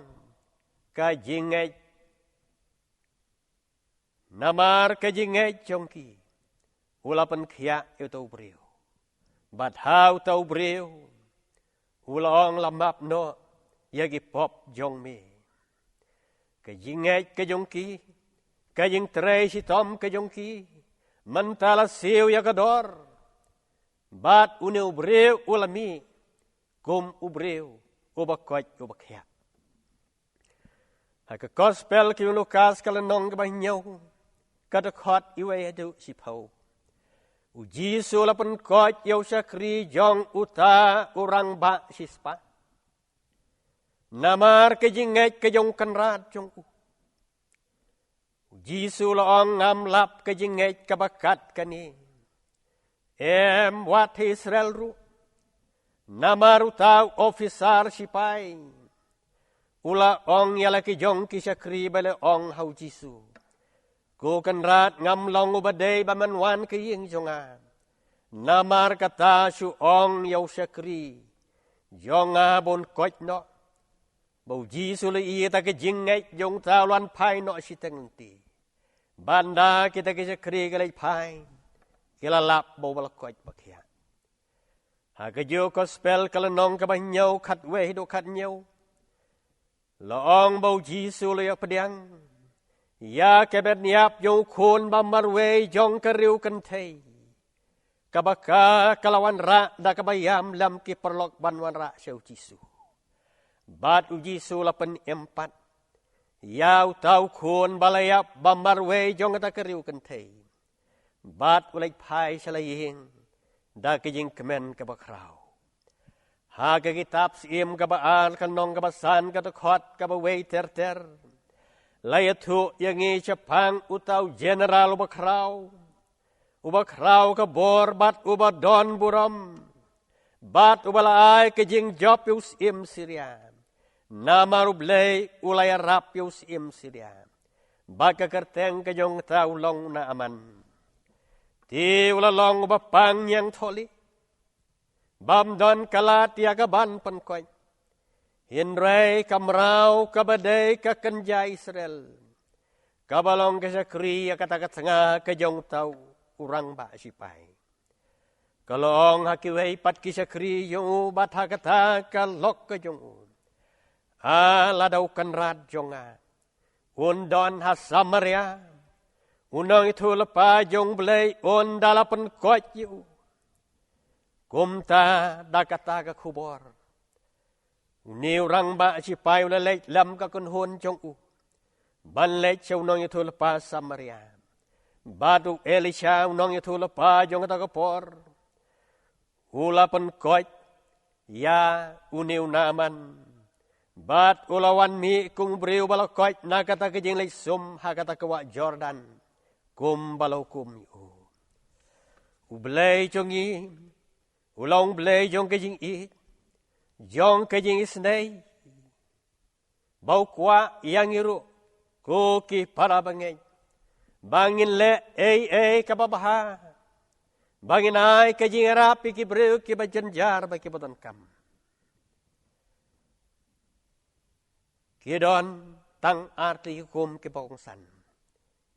ka jingngeit, namar ka jingngeit jong ki, u la pynkhiah ïa uta u briew. Bad ha uta u briew u la ong, la map noh ïa ki pop jong me. Ka jingngeit ka jong ki, ka jingtrei shitom ka jong ki, mynta la siew ïa ka dor. Bad une u briew u la mih kum u briew uba koit uba khiah. Ha ka Gospel ki u Lukas ka lynnong kaba hynñiew, ka dkhot iwei haduh shiphew. U Jisu u la pynkoit ïa u shakri jong uta u rangbah shispah. Namar ka jingngeit ka jong u kynrad jong u. U Jisu u la ong, ngam lap ka jingngeit kaba kat kane. Em wat ha Israel ruh. Namar uta u ophisar shipai u la ong ïa la ki jong ki shakri ba la ong ha u Jisu, ko kynrad, ngam long uba dei ba men wan ha ka ïing jong nga. Namar kata shu ong ïa u shakri jong nga ba un koit noh. Ba u Jisu u la ïohi ïa kata ka jingngeit jong uta u la wan phai noh shiteng lynti. Bad ynda kita ki shakri ki leit phai, ki la lap ba u ba la koit ba khiah. Ha kajuh ka Gospel ka lynnong kaba hynñiew, khatwei haduh khathynñiew, la ong ba u Jisu u la ïoh pdiang ïa ka met ïap jong u khun ba marwei jong ka riewkynthei, kaba ka, ka la wanrah da kaba ïam lem ki paralok ban wanrah sha u Jisu. Bad u Jisu u la pynim pat ïa uta u khun ba la ïap ba marwei jong kata ka riewkynthei. Bad u leit phai sha la ïing da ka jingkmen kaba khraw. Ha ka kitab Syiem kaba ar, ka lynnong kaba san, ka dkhot kaba wei ter ter, la ïathuh ïa ngi shaphang uta u general uba khraw, uba khraw ka bor bad uba don burom, bad uba la ai ka jingjop ïa u syiem Syria. Namar U Blei u la ïarap ïa u syiem Syria. Bad ka kyrteng ka jong uta u long u Naaman. Te u la long uba pang ñiangthohlieh, bym don ka lad ïa ka ban pynkoit. Hynrei ka mraw kaba dei ka kynja Israel, kaba long ka shakri ïa kata ka tnga ka jong uta u rangbah shipai. Ka la ong ha kiwei pat ki shakri jong u bad ha kata ka lok ka jong u, a, lada u kynrad jong nga un don ha Samaria, u nongïathuhlypa jong U Blei un da la pynkoit ïa u. Kumta da kata ka khubor, une u rangbah shipai u la leit lem ka kynhun jong u ban leit sha u nongïathuhlypa Samaria. Bad u Elisha, u nongïathuhlypa jong kata ka por, u la pynkoit ïa une u Naaman. Bad u la wan mih kum u briew ba la koit na kata ka jingleit sum ha kata ka wah Jordan, kum ba la hukum ïa u. U Blei jong ngi u long Blei jong ka jingïeit, jong ka jingisynei, ba u kwah ïa ngi ruh, ko ki para bangeit, ba ngin leh ei ei kaba bha, ba ngin ai ka jingïarap ïa ki briew kiba jynjar bad kiba donkam. Ki don tang artylli ki hukum kiba kongsan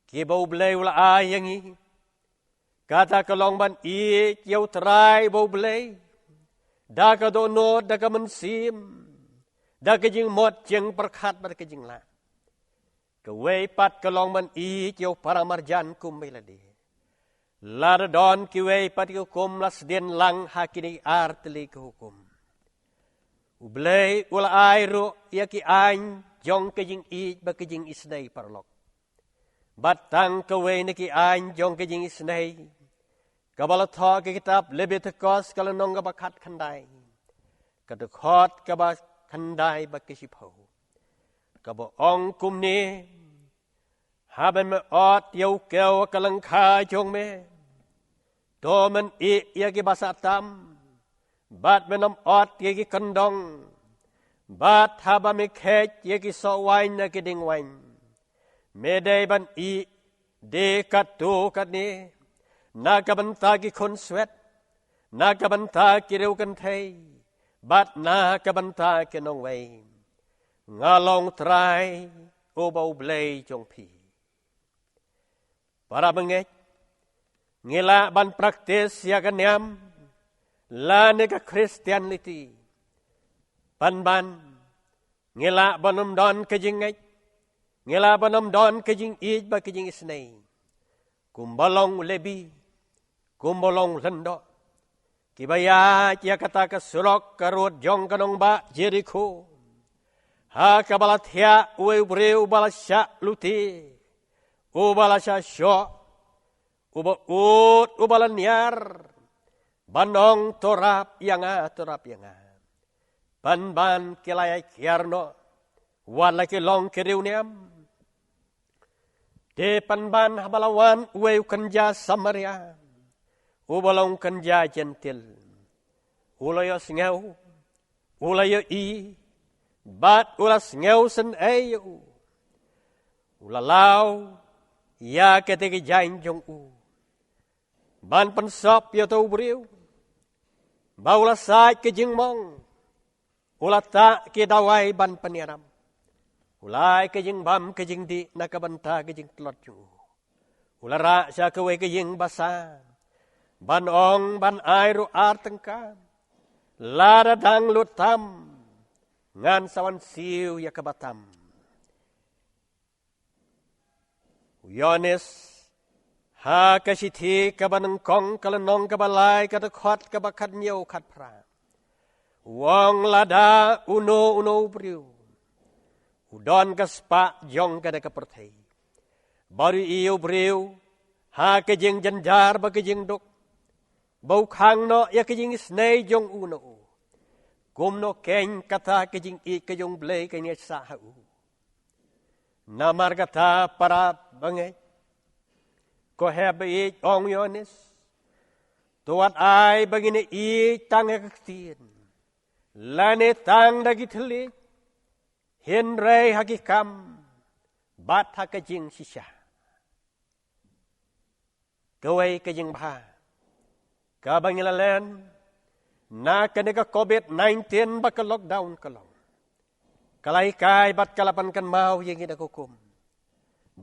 kiba U Blei u la ai ïa ngi. Kata ka long ban ïeit ïa U Trai uba U Blei da ka dohnud, da ka mynsiem, da ka jingmut jingpyrkhat bad ka jinglah. Kawei pat ka long ban ïeit ïa u paramarjan kum ba ïalade. Lada don kiwei pat ki hukum, la sdien lang ha kine artylli ki hukum. U Blei u la ai ruh ïa ki aiñ jong ka jingïeit bad ka jingisynei, paralok. Bad tang kawei na ki aiñ jong ka jingisynei, kaba la thoh ha ka kitab Lebitikos, ka lynnong kaba khatkhyndai, ka dkhot kaba khyndai bad ka shiphew, kaba ong kumne: Haba men ot ïa u kew ha ka lyngkha jong me, to men ïeh ïa ki basah tam, bad men ym ot ïa ki kyndong, Bad haba me kheit ïa ki soh waiñ na ki dieng waiñ, me dei ban ïeh de katto katne na ka bynta ki khun swet, na ka bynta ki riewkynthei, bad na ka bynta ki nongwei. Nga long Trai uba U Blei jong phi. Para bangeit, ngi lah ban practice ïa ka niam lane ka Christianity. Pynban, ngi lah ban ym don ka jingngeit, ngi lah ban ym don ka jingïeit bad ka jingisynei. Kumba long u Lebi, kumba long u lyngdoh, kiba ïaid ïa kata ka surok ka rud jong ka nongbah Jerikho, ha kaba la thiah uwei u briew uba la shah lute, uba la shah shoh, uba ud, uba la niar, ban ong, "To rap ïa nga, to rap ïa nga." Pynban ki la ïai kiar noh, wat la ki long ki riewniam. Te pynban haba la wan uwei u kynja Samaria, uba long u kynja Jentil, u la ïohsngew, u la ïohi, bad u la sngewsynei ïa u. U la law ïa kata ka jaiñ jong u ban pynsop ïa uto u briew. Ba u la said ka jingmong, u la tah ki dawai ban pynïaram, u la ai ka jingbam ka jingdih na ka bynta ka jingtlot jong u. U la rah sha kawei ka ïing basa ban ong ban ai ruh ar tyngka. Lada dang lut tam, ngan sa wan siew ïa kaba tam. U Ïoannis, ha ka shithi kaba nyngkong, ka lynnong kaba lai, ka dkhot kaba khathynñiew khatphra, u ong, lada uno uno u briew u don ka spah jong kane ka pyrthei, bad u ïohi u briew ha ka jingjynjar bad ka jingduk, ba u khang noh ïa ka jingisynei jong u na u, kumno keiñ kata ka jingïeit ka jong U Blei kan ïaid sah ha u? Namar kata, para bangeit, ko hep ba ïeit, ong u Ïoannis, to wat ai ba ngin ïeit tang ha ka ktien, lane tang da ki thylliej, hynrei ha ki kam bad ha ka jingshisha. Kawei ka jingbha kaba ngi la len na kane ka covid nineteen, ba ka lockdown ka long, ka la hikai bad ka la pynkynmaw ïa ngi da ka hukum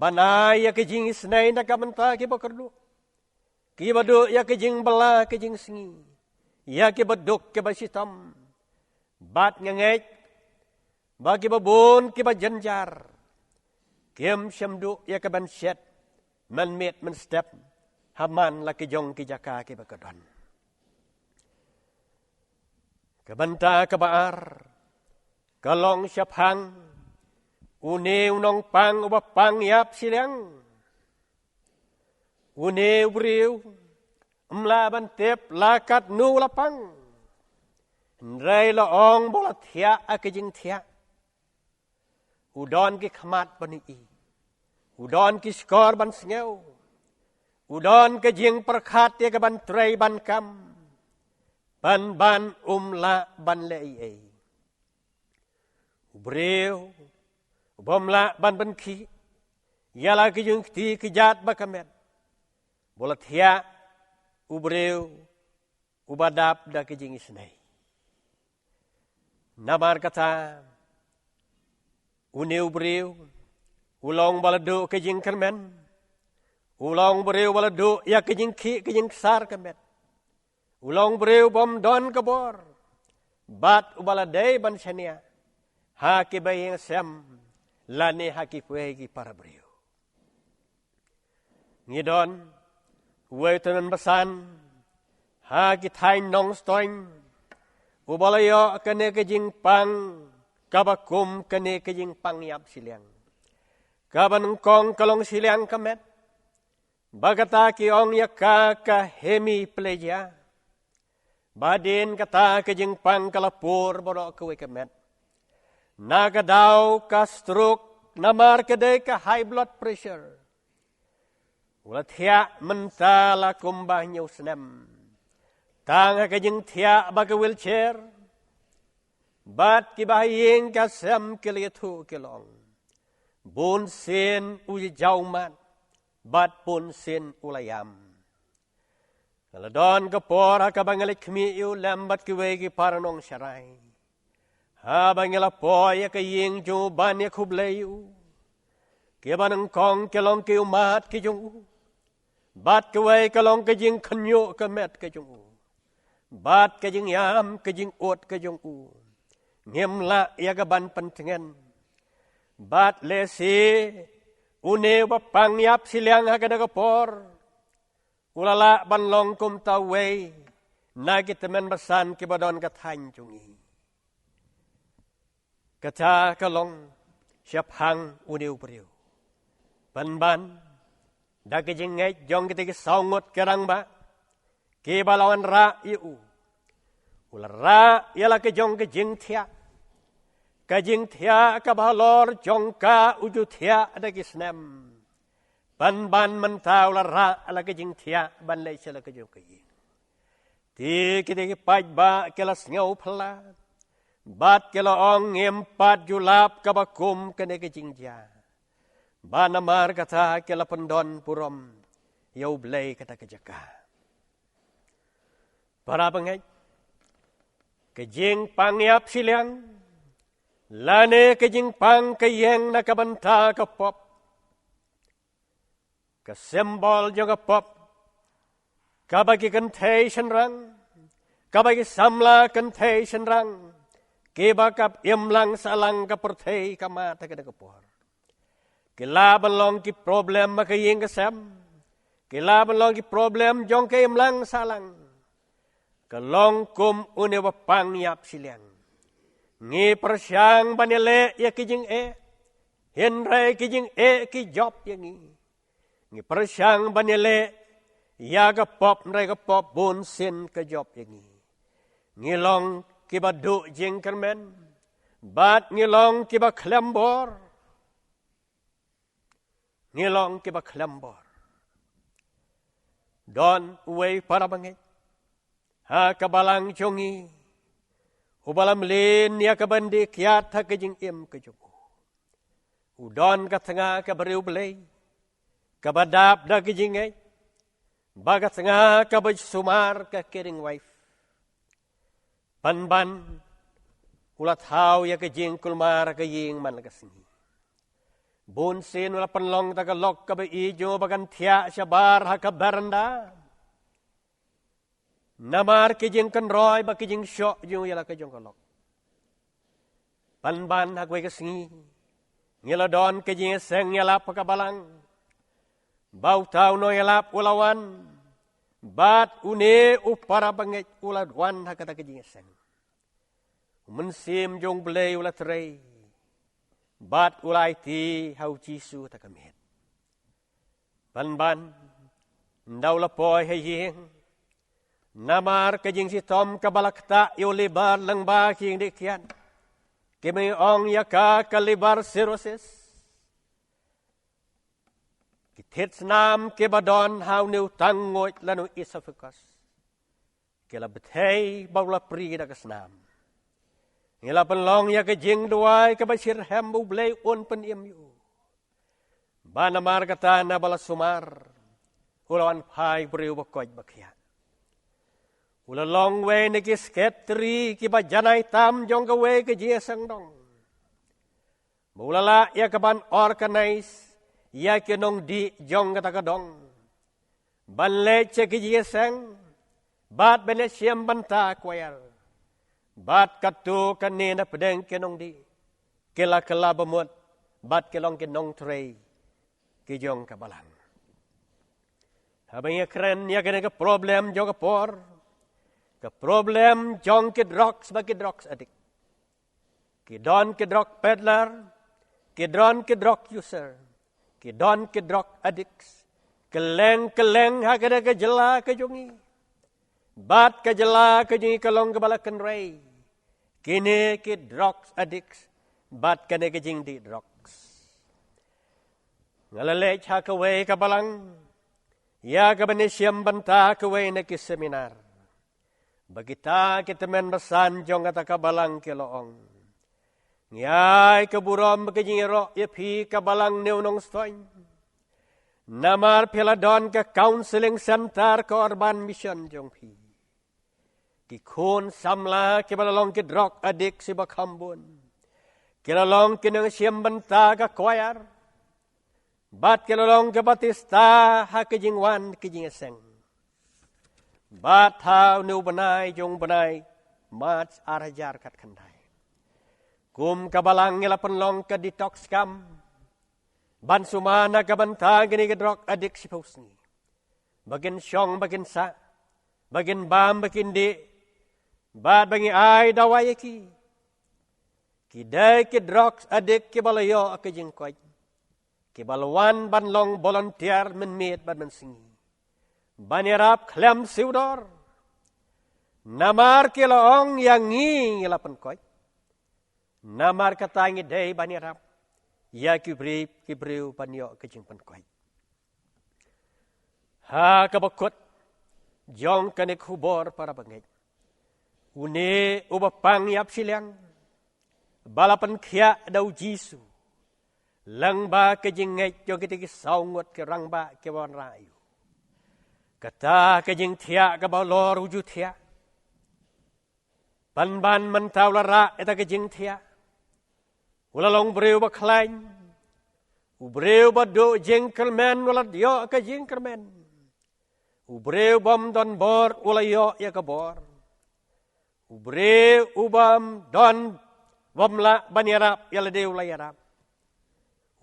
ban ai ïa ka jingisynei na ka bynta kiba kyrduh, kiba duh ïa ka jingbylla ka jingsngi, ïa kiba duk kiba shitom. Bad nga ngeit ba kiba bun kiba jynjar kim shym duh ïa ka ban shet mynmiet mynstep ha man la ki jong ki jaka kiba ka don. Ka bynta kaba ar ka long shaphang une u nongpang uba pang ïap shiliang. Une u briew ym lah ban tip la katno u la pang, hynrei la ong ba u la thiah ha ka jingthiah. U don ki khmat ban ïohi, u don ki shkor ban sngew, u don ka jingpyrkhat ïa ka ban trei ban kam, pynban um lah ban leh ei ei. U briew uba ym lah ban pynkhih ïa la ki jingkti ki jat bad ka met, ba u la thiah u briew uba dap da ka jingisynei. Namar kata, une u briew u long ba la duh ka jingkyrmen, u long briew ba la duh ïa ka jingkhih ka jingksar ka met, u long briew bym don ka bor, bad uba la dei ban shaniah ha kiba ïeng sem lane ha kiwei ki para briew. Ngi don uwei u tymmen basan ha ki thaiñ Nongstoiñ, uba la ïoh kane ka jingpang kaba kum kane ka jingpang ïap shiliang. Kaba nyngkong ka long shiliang ka met, ba kata ki ong ïa ka ka hemiplegia. Ba dien kata ka jingpang ka la pur baroh kawei ka met, na ka daw ka stroke, namar ka dei ka high blood pressure. U la thiah mynta la kumba hynñiew snem, tang ha ka jingthiah bad ka wheelchair. Bad kiba ha ïing ka sem ki la ïathuh ki la ong, bun sien u jaw mat, bad bun sien u la ïam. Ka la don ka por ha kaba ngi leit khmih ïa u lem bad kiwei ki para nongsharai. Haba ngi la poi ïa ka ïing jong u ban ïa khublei ïa u, kiba nyngkong ki long ki ummat ki jong u, bad kiwei ka long ka jingkhynñiuh ka met ka jong u, bad ka jingïam ka jingud ka jong u. Ngim lah ïa ka ban pyntngen. Bad lehse une uba pang ïap shiliang ha kane ka por u la lah ban long kumta uwei na ki tymmen basan kiba don ka thaiñ jong ngi. Kata ka long shaphang une u briew. Pynban da ka jingngeit jong kita ki saw ngut ki rangbah kiba la wanrah ïa u, u la rah ïa la ka jong ka jingthiah. Ka jingthiah kaba halor jong ka u ju thiah da ki snem. Pynban mynta u la rah la ka jingthiah ban leit sha la ka jong ka ïing. Te kita ki paidbah ki la sngew phylla bad ki la ong, ngim pat ju lap kaba kum kane ka jingjia. Bad namar kata ki la pyndon burom ïa U Blei kata ka jaka. Para bangeit, ka jingpang ïap shiliang lane ka jingpang ka ïeng na ka bynta ka pop, ka symbol jong ka pop, kaba ki kynthei shynrang, kaba ki samla kynthei shynrang kiba kap imlang sahlang ka pyrthei ka mad ha kane ka por. Ki lah ban long ki problem ha ka ïing ka sem. Ki lah ban long ki problem jong ka imlang sahlang. Ka long kum une uba pang ïap shiliang. Ngi pyrshang ban ïaleh ïa ki jingeh, hynrei ki jingeh ki jop ïa ngi. Ngi pyrshang ban ïaleh ïa ka pop, hynrei ka pop bun sien ka jop ïa ngi. Ngi long kiba duh jingkyrmen bad ngi long kiba khlem bor. Ngi long kiba khlem bor. Don uwei para bangeit ha ka balang jong ngi uba la mlien ïa ka ban dih kiad ha ka jingim ka jong u. U don ka tnga kaba riewblei, kaba dap da ka jingngeit, bad ka tnga kaba sumar, ka caring wife. Pynban u la thaw ïa ka jingkulmar ha ka ïing man la ka sngi. Bun sien u la pynlong da ka lok kaba ïeit jong u ba kan thiah shabar ha ka baranda. Namar ki jingkynroi bad ki jingshoh jong u ïa la ka jong ka lok. Pynban ha kawei ka sngi ngi la don ka jingïaseng ïalap ha ka balang. Ba uta u nongïalap u la wan bad une u para bangeit u la wan ha kata ka jingïaseng. U Mynsiem jong U Blei u la trei bad u la aiti ha U Jisu ha ka miet. Pynban ynda u la poi ha ïing, namar ka jingshitom kaba la ktah ïa u liver lyngba ki jingdih kiad, kiba ngi ong ïa ka ka liver cirrhosis. Ki thied snam kiba don ha une u tang nguid lane u esophagus ki la bthei bad u la prie da ka snam. Ngi la pynlong ïa ka jingduwai kaba shitrhem ba U Blei un pynim ïa u. Bad namar kata naba la sumar u la wan phai briew ba koit ba khiah. U la long uwei na ki sekretari kiba janai tam jong kawei ka jingïaseng dong. Ba u la lah ïa ka ban organise ïa ki nongdih jong kata ka dong ban leit sha ki jingïaseng bad ban ïashim bynta choir. Bad katto katne na pdeng ki nongdih ki la kylla bamut bad ki long ki nongtrei ki jong ka balang. Haba ngi kren ïa kane ka problem jong ka por, ka problem jong ki drugs bad ki drugs addict. Ki don ki drug peddler, ki don ki drug user, ki don ki drug addicts. Kylleng kylleng ha kane ka jylla ka jong ngi bad ka jylla ka jong ngi ka long kaba la kynrei kine ki drug addicts bad kane ka jingdih drugs. Nga la leit ha kawei ka balang ïa ka ban ïashim bynta kawei na ki seminar. Ba kita ki tymmen basan jong kata ka balang ki la ong, ngi ai ka burom bad ka jingïaroh ïa phi ka balang New Nongstoiñ. Namar phi la don ka counseling center ka urban mission jong phi. Ki khun samla kiba la long ki drug addict shi ba kham bun, ki la long ki nongshim bynta ka choir, bad ki la long ki batista ha ka jingwan ka jingïaseng. Bad ha une u bnai jong u bnai March ar hajar khatkhyndai, kum ka balang ngi la pynlong ka detox camp ban sumar na ka bynta kine ki drug addict shiphew sngi, ba kin shong ba kin sah, ba kin bam ba kin dih, bad ba ngi ai dawai ïa ki. Ki dei ki drug addict kiba la ïoh ka jingkoit, kiba la wan ban long volunteer mynmiet bad mynsngi, ban ïarap khlem siew dor. Namar ki la ong, ïa ngi, ngi la pynkoit. Namar kata ngi dei ban ïarap ïa ki briew, ki briew ban ïoh ka jingpynkoit. Ha kaba kut jong kane ka khubor, para bangeit, une uba pang ïap shiliang ba la pynkhiah da u Jisu lyngba ka jingngeit jong kita ki saw ngut ki rangbah kiba wanrah ïa u. Kata ka jingthiah kaba halor u ju thiah. Pynban mynta u la rah ïa kata ka jingthiah. U la long briew ba khlaiñ, u briew ba duh jingkyrmen u la ïoh ka jingkyrmen. U briew bym don bor u la ïoh ïa ka bor. U briew u bym don, bym lah ban ïarap ïa lade u la ïarap.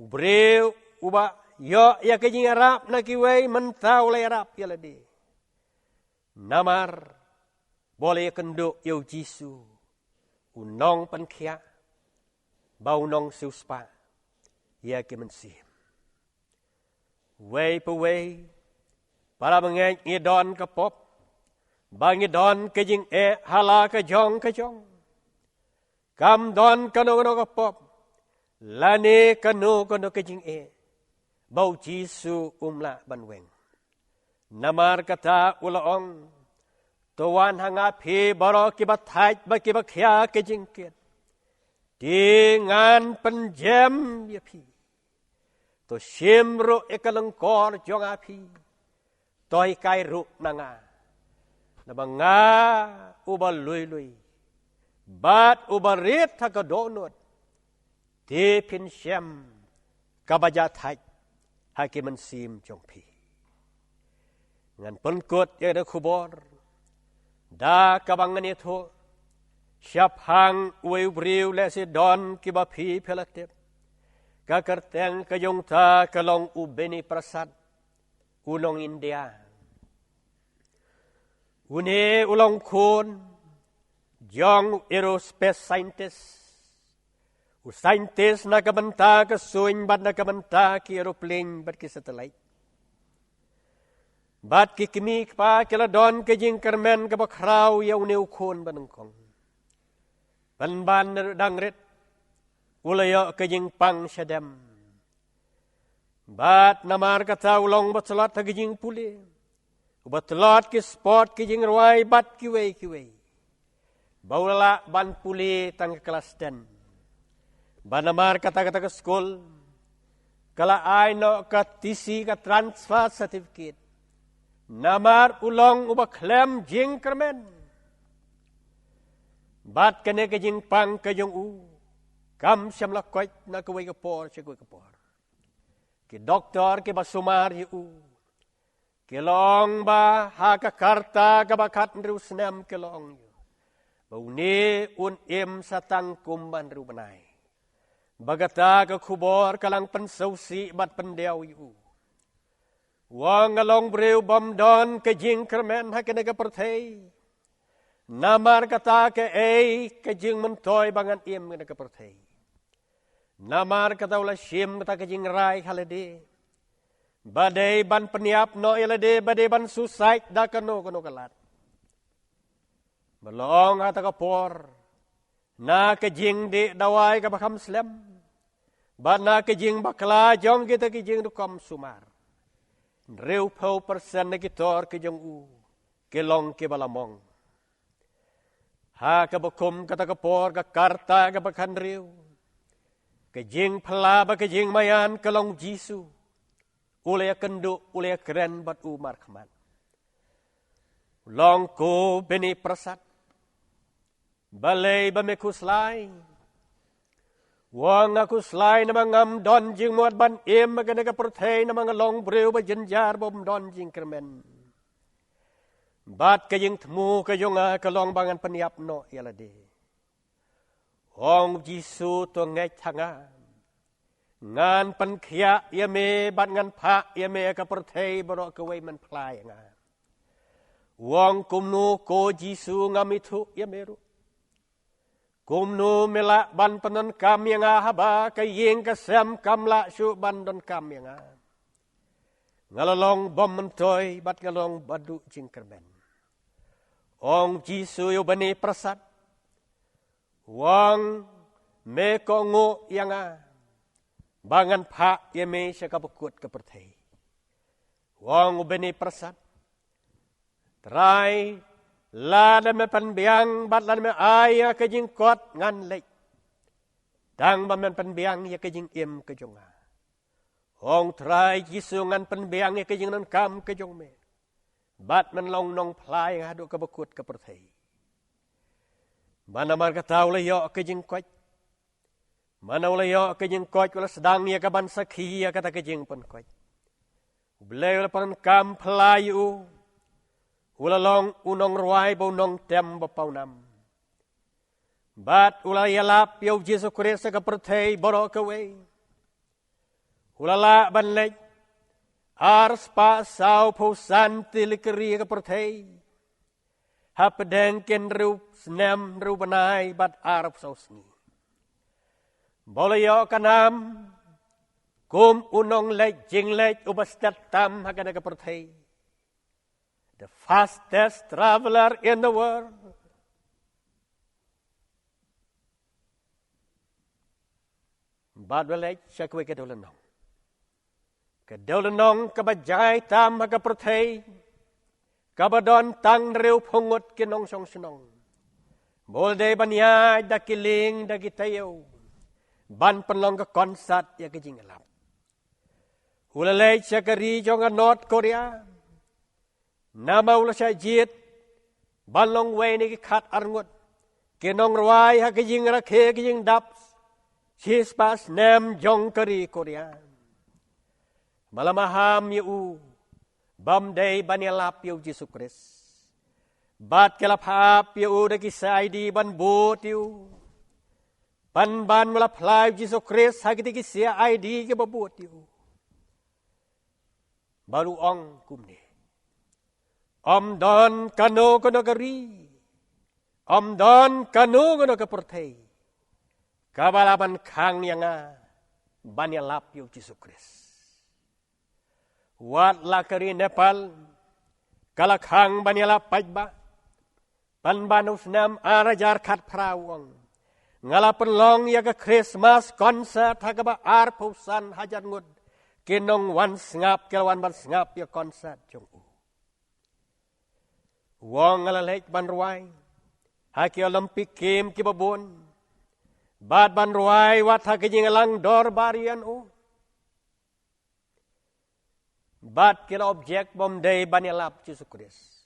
U briew uba ïoh ïa ka jingïarap na kiwei mynta u la ïarap ïa lade. Namar ba u la ïakynduh ïa u Jisu, u nongpynkhiah, ba u nongsiewspah ïa ki mynsiem. Wei pa wei, para bangeit, ngi don ka pop ba ngi don ka jingeh ha la ka jong ka jong. Kam don kano kano ka pop lane kano kano ka jingeh ba u Jisu um lah ban weng. Namar kata u la ong, to wan ha nga phi baroh kiba thait bad kiba khia ka jingkit, te ngan pynjem ïa phi. To shim ruh ïa ka lyngkor jong nga phi, to hikai ruh na nga. Naba nga uba lui lui bad uba rit ha ka dohnud, te phin shem kaba jia thait ha ki mynsiem jong phi. Ngan pynkut ïa ka khubor da kaba ngan ïathuh shaphang uwei u briew, lehse don kiba phi phi la tip. Ka kyrteng ka jong uta ka long u Beni Prasad, u nong India. Une u long khun jong u aerospace scientist, u scientist na ka bynta ka suiñ bad na ka bynta ki aeroplane bad ki satellite. Bad ki kmie ki kpa ki la don ka jingkyrmen kaba khraw ïa une u khun banyngkong. Pynban naduh dang rit u la ïoh ka jingpang shadem. Bad namar kata u long uba tlot ha ka jingpule, uba tlot ki sport, ki jingrwai bad kiwei kiwei, ba u la lah ban pule tang ka klas ten. Bad namar kata, kata ka skul ka la ai noh ka T C, ka transfer certificate, namar u long uba khlem jingkyrmen. Bad kane ka jingpang ka jong u kam shym la koit na kawei ka por sha kawei ka por. Ki doktor kiba sumar ïa u ki la ong ba ha ka rta kaba khathynriew snem ki la ong ïa u ba une un im sa tang kumba hynriew bnai. Ba kata ka khubor ka la pynsngewsih bad pyndiaw ïa u. U ong, nga long briew bym don ka jingkyrmen ha kane ka pyrthei. Namar kata kaei ka jingmyntoi ba ngan im ha kane ka pyrthei? Namar kata u la shim kata ka jingrai ha lade ba dei ban pynïap noh ïa lade, ba dei ban suicide da kano kano ka lad. Ba la ong ha kata ka por, na ka jingdih dawai kaba kham slem bad na ka jingbakla jong kita ki jingrukom sumar, hynriewphew percent na ki tor ki jong u ki long kiba la mong. Ha kaba kum kata ka por, ka karta kaba khathynriew, ka jingphylla bad ka jingmaïan ka long Jisu. U la ïakynduh, u la ïakren bad u markhmat. U ong ko Beni Prasad, balei ba me khuslai? U ong nga khuslai namar ngam don jingmut ban im ha kane ka pyrthei, namar nga long briew ba jynjar bym don jingkyrmen. Bad ka jingthmu ka jong nga ka long ba ngan pynïap noh ïa lade. U ong Jisu, to ngeit ha nga. Ngan pynkhiah ïa me bad ngan phah ïa me ha ka pyrthei baroh kawei men phla ïa nga. U ong kumno ko Jisu, ngam ithuh ïa me ruh. Kumno me lah ban pyndonkam ïa nga haba ka ïing ka sem kam lah shuh ban donkam ïa nga? Nga la long bym myntoi bad nga long ba duh jingkyrmen. U ong Jisu ïa u Beni Prasad, u ong me kohnguh ïa nga ba ngan phah ïa me sha kaba kut ka pyrthei. U ong u Beni Prasad, Trai, lada me pynbiang bad lada me ai ïa ka jingkot, ngan leit. Tang ba men pynbiang ïa ka jingim ka jong nga. U ong Trai Jisu, ngan pynbiang ïa ka jingdonkam ka jong me bad men long nongphla ïa nga haduh kaba kut ka pyrthei. Bad namar kata u la ïoh ka jingkoit. Mynba u la ïoh ka jingkoit u la sdang ïa kaban sakhi ïa kata ka jingpynkoit. U Blei u la pyndonkam phylla ïa u. U la long u nongrwai bad u nongtem ba pawnam. Bad u la ïalap ïa u Jisu Khrist ha ka pyrthei baroh kawei. U la lah ban leit ar spah saw phew san tylli ki ri ha ka pyrthei hapdeng ki hynriew snem, hynriew bnai bad arphew saw sngi. Bad u la ïoh ka nam kum u nongleit jingleit uba stet tam ha kane ka pyrthei. The fastest traveler in the world. Bad u la leit sha kawei ka dewlynnong. Ka dewlynnong kaba jai tam ha ka pyrthei, kaba don tang hynriewphew ngut ki nongshong shnong. Bad u la dei ban ïaid da ki lieng da ki taïew ban pynlong ka concert ïa ka jingïalap. U la leit sha ka ri jong ka North Korea. Namar u la shah jied ban long uwei na ki khatar ngut ki nongrwai ha ka jingrakhe ka jingdap shispah snem jong ka ri Korea. Bad la maham ïa u bym dei ban ïalap ïa u Jisu Khrist. Bad ki la phah ap ïa u da ki C I D ban bud ïa u. Pynban u la phla ïa u Jisu Khrist ha kito ki C I D kiba bud ïa u. Bad u ong kumne: Ym don kano kano ka ri, ym don kano kano ka pyrthei kaba lah ban khang ïa nga ban ïalap ïa u Jisu Khrist. Wat la ka ri Nepal ka la khang ban ïalap paidbah. Pynban u snem ar hajar khatphra u ong, nga la pynlong ïa ka Christmas concert ha kaba arphew san hajar ngut ki nongwan sngap ki la wan ban sngap ïa ka concert jong u. U ong nga la leit ban rwai ha ki Olympic Game kiba bun bad ban rwai wat ha ka jingïalang dorbar U N O. Bad ki la object bym dei ban ïalap Jisu Khrist.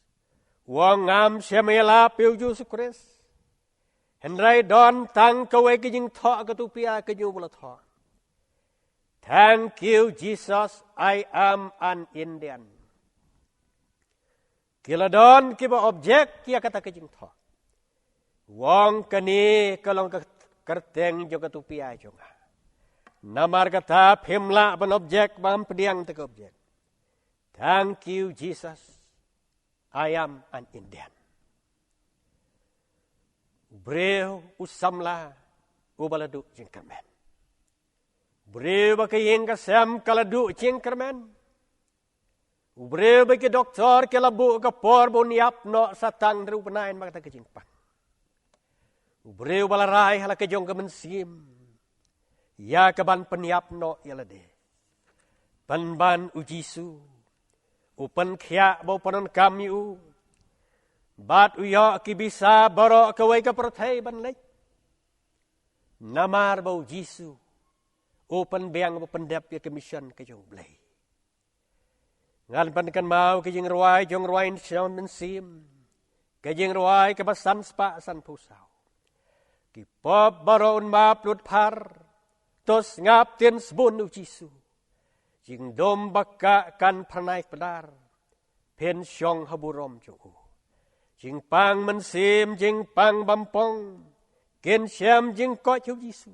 U ong ngam shym ïalap ïa u Jisu Khrist. Hynrei don tang kawei ka jingthoh ka tupia ka jong u ba la thoh: Thank you Jesus, I am an Indian. Ki la don kiba object ïa kata ka jingthoh. U ong kane ka long ka kyrteng jong ka tupia jong nga. Namar kata phim lah ban object, bym pdiang te ka object. Thank you Jesus, I am an Indian. U briew u samla uba la duh jingkyrmen. U briew ba ka ïing ka sem ka la duh jingkyrmen. U briew ba ki doktor ki la buh ka por ba un ïap noh sa tang hynriew bnai namar kata ka jingpang. U briew ba la rai ha la ka jong ka mynsiem ïa kaban pynïap noh ïa lade. Pynban u Jisu u pynkhiah bad u pyndonkam ïa u. Bad u ïoh ki visa baroh kawei ka pyrthei ban leit. Namar ba u Jisu u pynbiang, ba pyndep ïa ka mission ka jong U Blei. Ngan pynkynmaw ka jingrwai jong u Rwai Mynsiem, ka jingrwai kaba san spah san phew saw. Ki pop baroh un map lut phar, to sngap ktien sbun u Jisu. Jingdum ba kah kan phyrnai kpdar, phin shong ha burom jong u. Jingpang mynsiem, jingpang bampong, kin shem jingkoit ha u Jisu.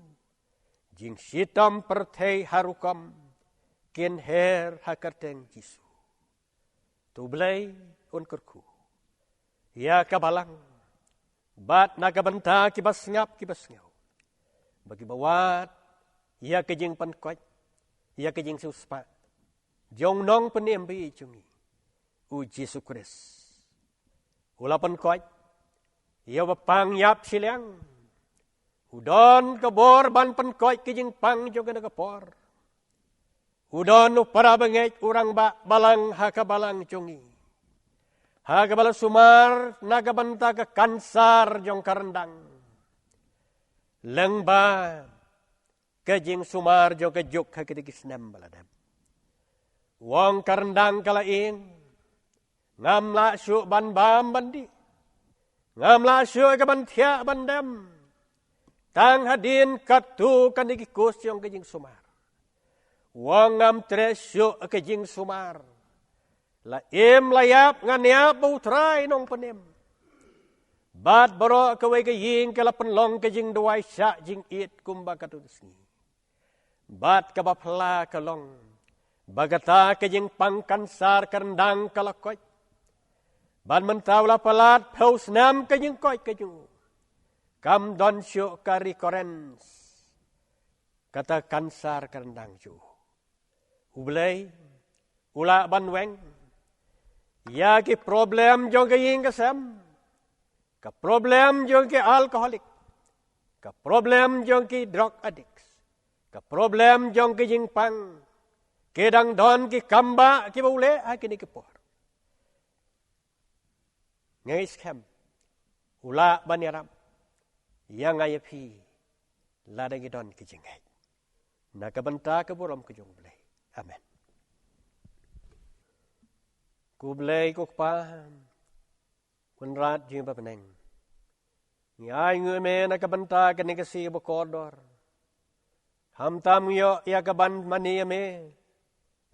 Jingshitom pyrthei ha rukom, kin her ha kyrteng Jisu. To U Blei un kyrkhu ïa ka balang, bad na ka bynta kiba sngap kiba sngew, ba kiba wad ïa ka jingpynkoit, ïa ka jingsiewspah jong u Nongpynim ba ïeit jong ngi, u Jisu Khrist. U la pynkoit ïa uba pang ïap shiliang. U don ka bor ban pynkoit ka jingpang jong kane ka por. U don u para bangeit, u rangbah balang ha ka balang jong ngi, ha kaba la sumar na ka bynta ka kansar jong ka ryndang. Lyngba ka jingsumar jong ka juk ha kine ki snem ba la dep, u ong, ka ryndang ka la ïeng, ngam lah shuh ban bam ban dih, ngam lah shuh ka ban thiah ban dem. Tang hadien katto katne ki kus jong ka jingsumar, u ong, ngam treh shuh ka jingsumar. La im la ïap, ngan ïap bad U Trai Nongpynim. Bad baroh kawei ka ïing ka la pynlong ka jingduwai shah jingit kumba katto katne sngi. Bad kaba phylla ka long ba kata ka jingpang kansar ka ryndang ka la koit. Bad mynta u la palat phew snem ka jingkoit ka jong u. Kam don shuh ka recurrence kata ka kansar ka ryndang jong u. U Blei u lah ban weng ïa ki problem jong ka ïing ka sem, ka problem jong ki alcoholic, ka problem jong ki drug addicts, ka problem jong ki jingpang. Ki dang don ki kam ba kiba u leh ha kine ki por. Nga ngeit skhem u lah ban ïarap ïa nga ïa phi lada ngi don ki jingngeit, na ka bynta ka burom ka jong U Blei. Amen. Ko Blei ko Kpa, Kynrad jong ngi ba ha bneng, ngi ai nguh ïa me na ka bynta kane ka sngi ba kordor. Khamtam ngi ïoh ïa ka ban mane ïa me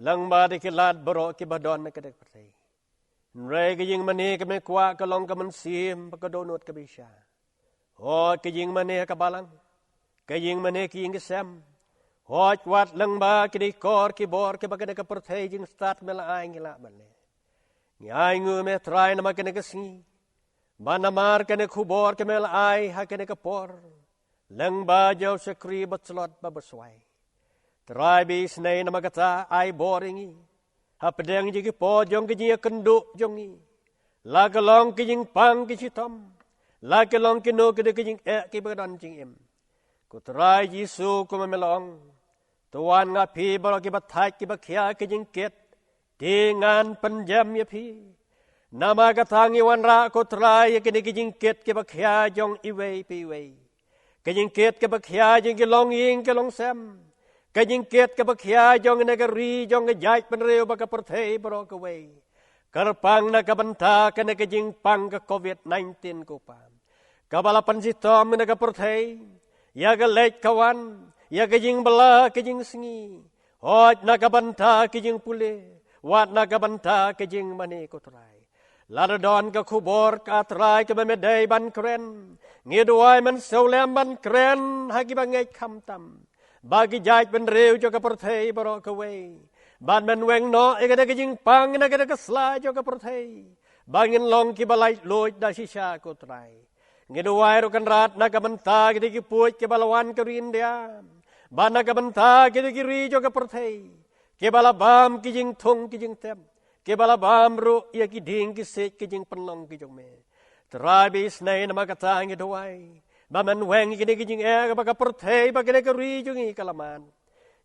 lyngba da ki lad baroh kiba don ha kane ka pyrthei. Hynrei ka jingmane ka me kwah ka long ka mynsiem ba ka dohnud ka bishar. Hooid, ka jingmane ha ka balang, ka jingmane ha ki ïing ki sem, hooid, wat lyngba kine ki kor ki bor kiba kane ka pyrthei jingstad me la ai, ngi lah ban leh. Ngi ai nguh ïa me Trai namar kane ka sngi, ba namar kane ka khubor ka me la ai ha kane ka por, lyngba jong u shakri ba tlot ba baswai. Trai, ba isynei namar kata, ai bor ïa ngi hapdeng jong ki por jong ka jingïakynduh jong ngi, la ka long ka jingpang ka shitom, la ka long kino kino ka jingeh kiba don jingim. Ko Trai Jisu, kumba me la ong, to wan ha nga phi baroh kiba thait kiba khia ka jingkit, te ngan pynjem ïa phi. Namar kata ngi wanrah ko Trai ïa kine ki jingkit kiba khia jong iwei pa iwei. Ka jingkit kaba khia jong ki longïing ki longsem, ka jingkit kaba khia jong kane ka ri, jong ka jaitbynriew bad ka pyrthei baroh kawei, kyrpang na ka bynta kane ka jingpang ka covid nineteen ko Pa, kaba la pynshitom ïa kane ka pyrthei, ïa ka leit ka wan, ïa ka jingbylla ka jingsngi, hooid na ka bynta ka jingpule, wat na ka bynta ka jingmane ko Trai. Lada don ka khubor ka Trai kaba me dei ban kren, ngi duwai men sngewlem ban kren ha kiba ngeit khamtam, ba ki jaitbynriew jong ka pyrthei baroh kawei, bad men weng noh ïa kane ka jingpang na kane ka sla jong ka pyrthei, ba ngin long kiba laitluid da shisha ko Trai. Ngi duwai ruh Kynrad na ka bynta kine ki puit kiba la wan ka ri India, bad na ka bynta kine ki ri jong ka pyrthei, kiba la bam ki jingthung ki jingtep, kiba la bam ruh ïa ki dieng ki siej ki jingpynlong ki jong me. Trai, ba isynei namar kata ngi duwai ba men weng ïa kine ki jingeh ba ka pyrthei bad kane ka ri jong ngi ka la mad.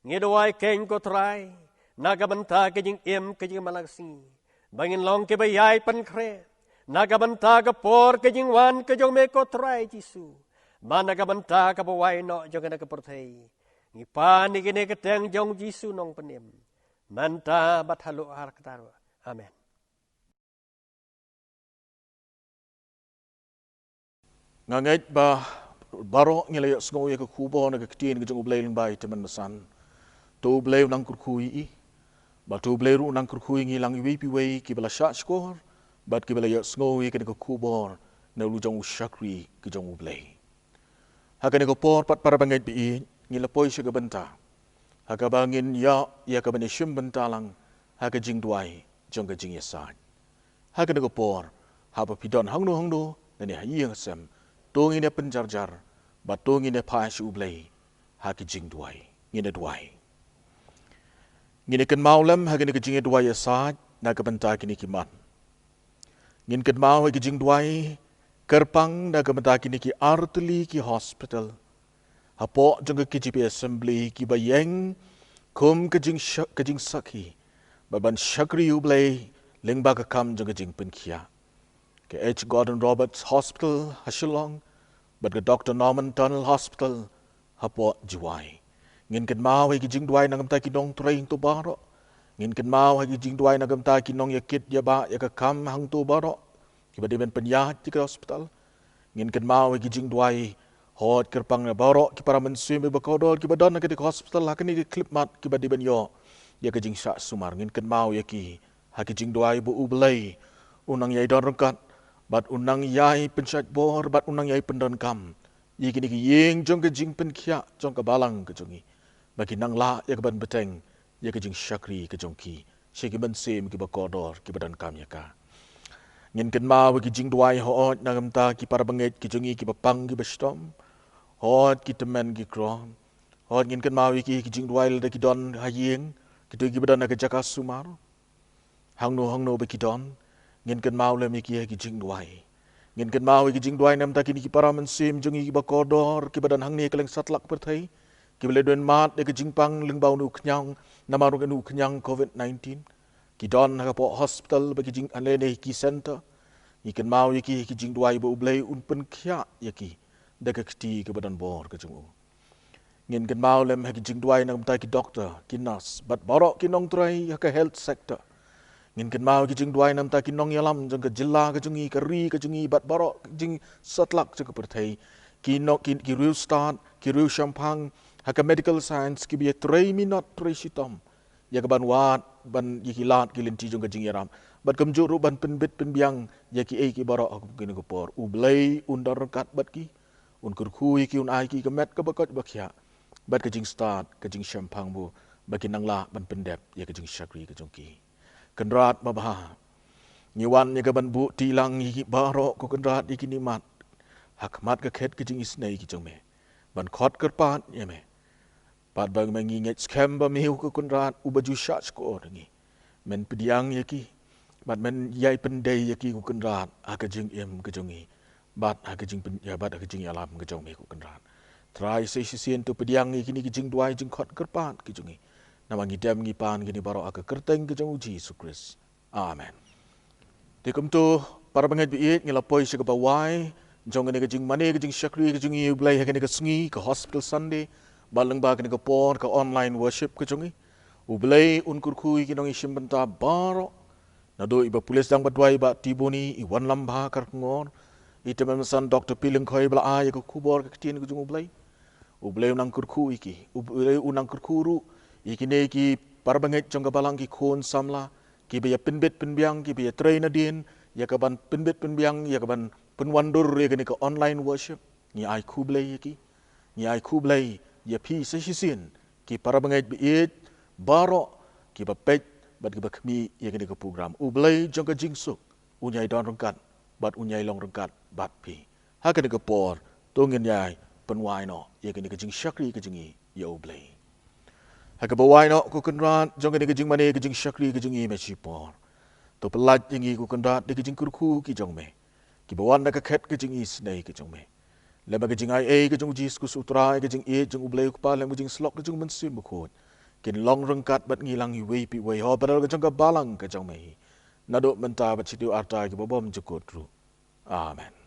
Ngi duwai keiñ ko Trai, na ka bynta ka jingim ka jingim man la ka sngi, ba ngin long kiba ïai pynkhreh, na ka bynta ka por ka jingwan ka jong me ko Trai Jisu, bad na ka bynta kaba wai noh jong kane ka pyrthei. Ngi pan ïa kine ki kyrteng jong Jisu Nongpynim, mynta bad haduh ha kata ruh. Amen. Nga ngeit ba baroh ngi la ïohsngew ïa ka khubor na ka ktien ka jong U Blei lyngba i Tymmen Basan. To U Blei un nang kyrkhu ïa i, bad to U Blei ruh un nang kyrkhu ïa ngi lang iwei pa iwei kiba la shahshkor bad kiba la ïohsngew ïa kane ka khubor na u jong u shakri ka jong U Blei. Ha kane ka por pat, para bangeit ba ïeit, ngi la poi sha ka bynta ha kaba ngin ïoh ïa ka ban ïashim bynta lang ha ka jingduwai jong ka jingïasaid. Ha kane ka por, haba phi don hangno hangno, lane ha ïing ha sem, to ngin ïa pynjarjar bad to ngin ïa phai sha U Blei ha ka jingduwai. Ngin ïa duwai. Ngin ïa kynmaw lem ha kane ka jingïaduwai ïasaid na ka bynta kine ki man. Ngin kynmaw ha ka jingduwai kyrpang na ka bynta kine ki artylli ki hospital hapoh jong ka K J P Assembly kiba ïeng kum ka jingsh-, ka jingsakhi bad ban shakri U Blei lyngba ka kam jong ka jingpynkhiah. Ka H Gordon Roberts Hospital ha Shillong bad ka Doctor Norman Tunnell Hospital hapoh Jowai. Ngin kynmaw ha ki jingduwai na ka bynta ki nongtrei hangto baroh. Ngin kynmaw ha ki jingduwai na ka bynta ki nongïakit ïabah ïa ka kam hangto baroh kiba dei ban pynïaid ïa ka hospital. Ngin kynmaw ha ki jingduwai hooid kyrpang na baroh ki para mynsiem ba kordor kiba don ha kane ka hospital, ha kane ka khyllipmat, kiba dei ban ïoh ïa ka jingshah sumar. Ngin kynmaw ïa ki ha ki jingduwai ba U Blei un nang ïai don ryngkat bad un nang ïai pynshait bor bad un nang ïai pyndonkam ïa kine ki ïing jong ka jingpynkhiah jong ka balang ka jong ngi, ba kin nang lah ïa ka ban bteng ïa ka jingshakri ka jong ki sha ki mynsiem kiba kordor kiba donkam ïa ka. Ngin kynmaw ïa ki jingduwai hooid na ka bynta ki para bangeit ki jong ngi kiba pang kiba shitom, hooid ki tymmen ki krom. Hooid ngin kynmaw ïa ki ha ki jingduwai lada ki don ha ïing, kito kiba don ha ka jaka sumar. Hangno hangno ba ki don, ngin kynmaw lem ïa ki ha ki jingduwai. Ngin kynmaw ïa ki jingduwai na ka bynta kine ki para mynsiem jong ngi kiba kordor kiba don hangne ha kylleng satlak pyrthei, kiba la don mad ïa ka jingpang lyngba une u khñiang, namar une u khñiang covid nineteen. Ki don ha ka poh hospital bad ki jing, lane ki center. Ngi kynmaw ïa ki ha ki jingduwai ba U Blei un pynkhiah ïa ki da ka kti kaba don bor ka jong u. Ngin kynmaw lem ha ki jingduwai na ka bynta ki doktor, ki nurse bad baroh ki nongtrei ha ka health sector. Ngin kynmaw ha ki jingduwai na ka bynta ki nongïalam jong ka jylla ka jong ngi, ka ri ka jong ngi bad baroh jingsatlak jong ka pyrthei. Ki no, ki, ki riewstad, ki riewshemphang ha ka medical science kiba ïatrei minot trei shitom ïa ka ban wad ban ïa ki lad ki lynti jong ka jingïarap bad kumjuh ruh ban pynbit pynbiang ïa kiei kiei baroh ha kane ka por. U Blei un don ryngkat bad ki, un kyrkhu ïa ki, un ai ki ka met kaba koit ba khiah bad ka jingstad ka jingshemphang, ba kin nang lah ban pyndep ïa ka jingshakri ka jong ki. Kynrad babha, ngi wan ïa ka ban buh ti lang ïa ki baroh ko Kynrad ïa kine mat ha khmat ka khet ka jingisynei ka jong me, ban khot kyrpad ïa me. Bad ba ngi ngeit skhem ba me ko Kynrad uba ju shahshkor ïa ngi, men pdiang ïa ki bad men ïai pyndei ïa ki ko Kynrad ha ka jingim ka jong ngi bad ha ka jingpyn, ïa, bad ha ka jingïalam ka jong me ko Kynrad. Trai, sa shisien to pdiang ïa kine ki jingduwai jingkhot kyrpad ki jong ngi. Namar ngi dem ngi pan kine baroh ha ka kyrteng ka jong U Jisu Khrist. Amen. Te kumto, para bangeit ba ïeit, ngi la poi sha kaba wai jong kane ka jingmane ka jingshakri ka jong ngi ïa U Blei ha kane ka sngi, ka Hospital Sunday, bad lyngba kane ka por ka online worship ka jong ngi. U Blei un kyrkhu ïa ki nongïashim bynta baroh. Naduh i Bah Pulisdang Batwai, Bah Tibuni, i Wanlam Bah Kharkongor, i Tymmen Basan Doktor P. Lyngkhoi ba la ai ïa ka khubor ka ktien ka jong U Blei. U Blei un nang kyrkhu ïa ki. U Blei un nang kyrkhu ruh ïa kine ki para bangeit jong ka balang, ki khun samla kiba ïa pynbit pynbiang, kiba ïatrei nadien ïa ka ban pynbit pynbiang, ïa ka ban pynwandur ïa kane ka online worship. Ngi ai khublei ïa ki. Ngi ai khublei ïa phi sa shisien, ki para bangeit ba ïeit baroh kiba peit bad kiba khmih ïa kane ka program. U Blei jong ka jingsuk un ïai don ryngkat bad un ïai long ryngkat bad phi. Ha kane ka por, to ngin ïai pynwai noh ïa kane ka jingshakri ka jong ngi ïa U Blei. Ha kaba wai noh ko Kynrad jong kane ka jingmane ka jingshakri ka jong ngi mynshipor, to pyllait ïa ngi ko Kynrad da ki jingkyrkhu ki jong me, kiba wan na ka khet ka jingisynei ka jong me. Lem bad ka jingaiei ka jong U Jisu Khrist U Trai, ka jingïeit jong U Blei U Kpa, lem bad ka jingsyllok ka jong U Mynsiem Bakhuid, kin long ryngkat bad ngi lang iwei pa iwei, ha u baroh ka jong ka balang ka jong me hi. naduh mynta bad sha ki arta kiba bymjukut ruh. Amen.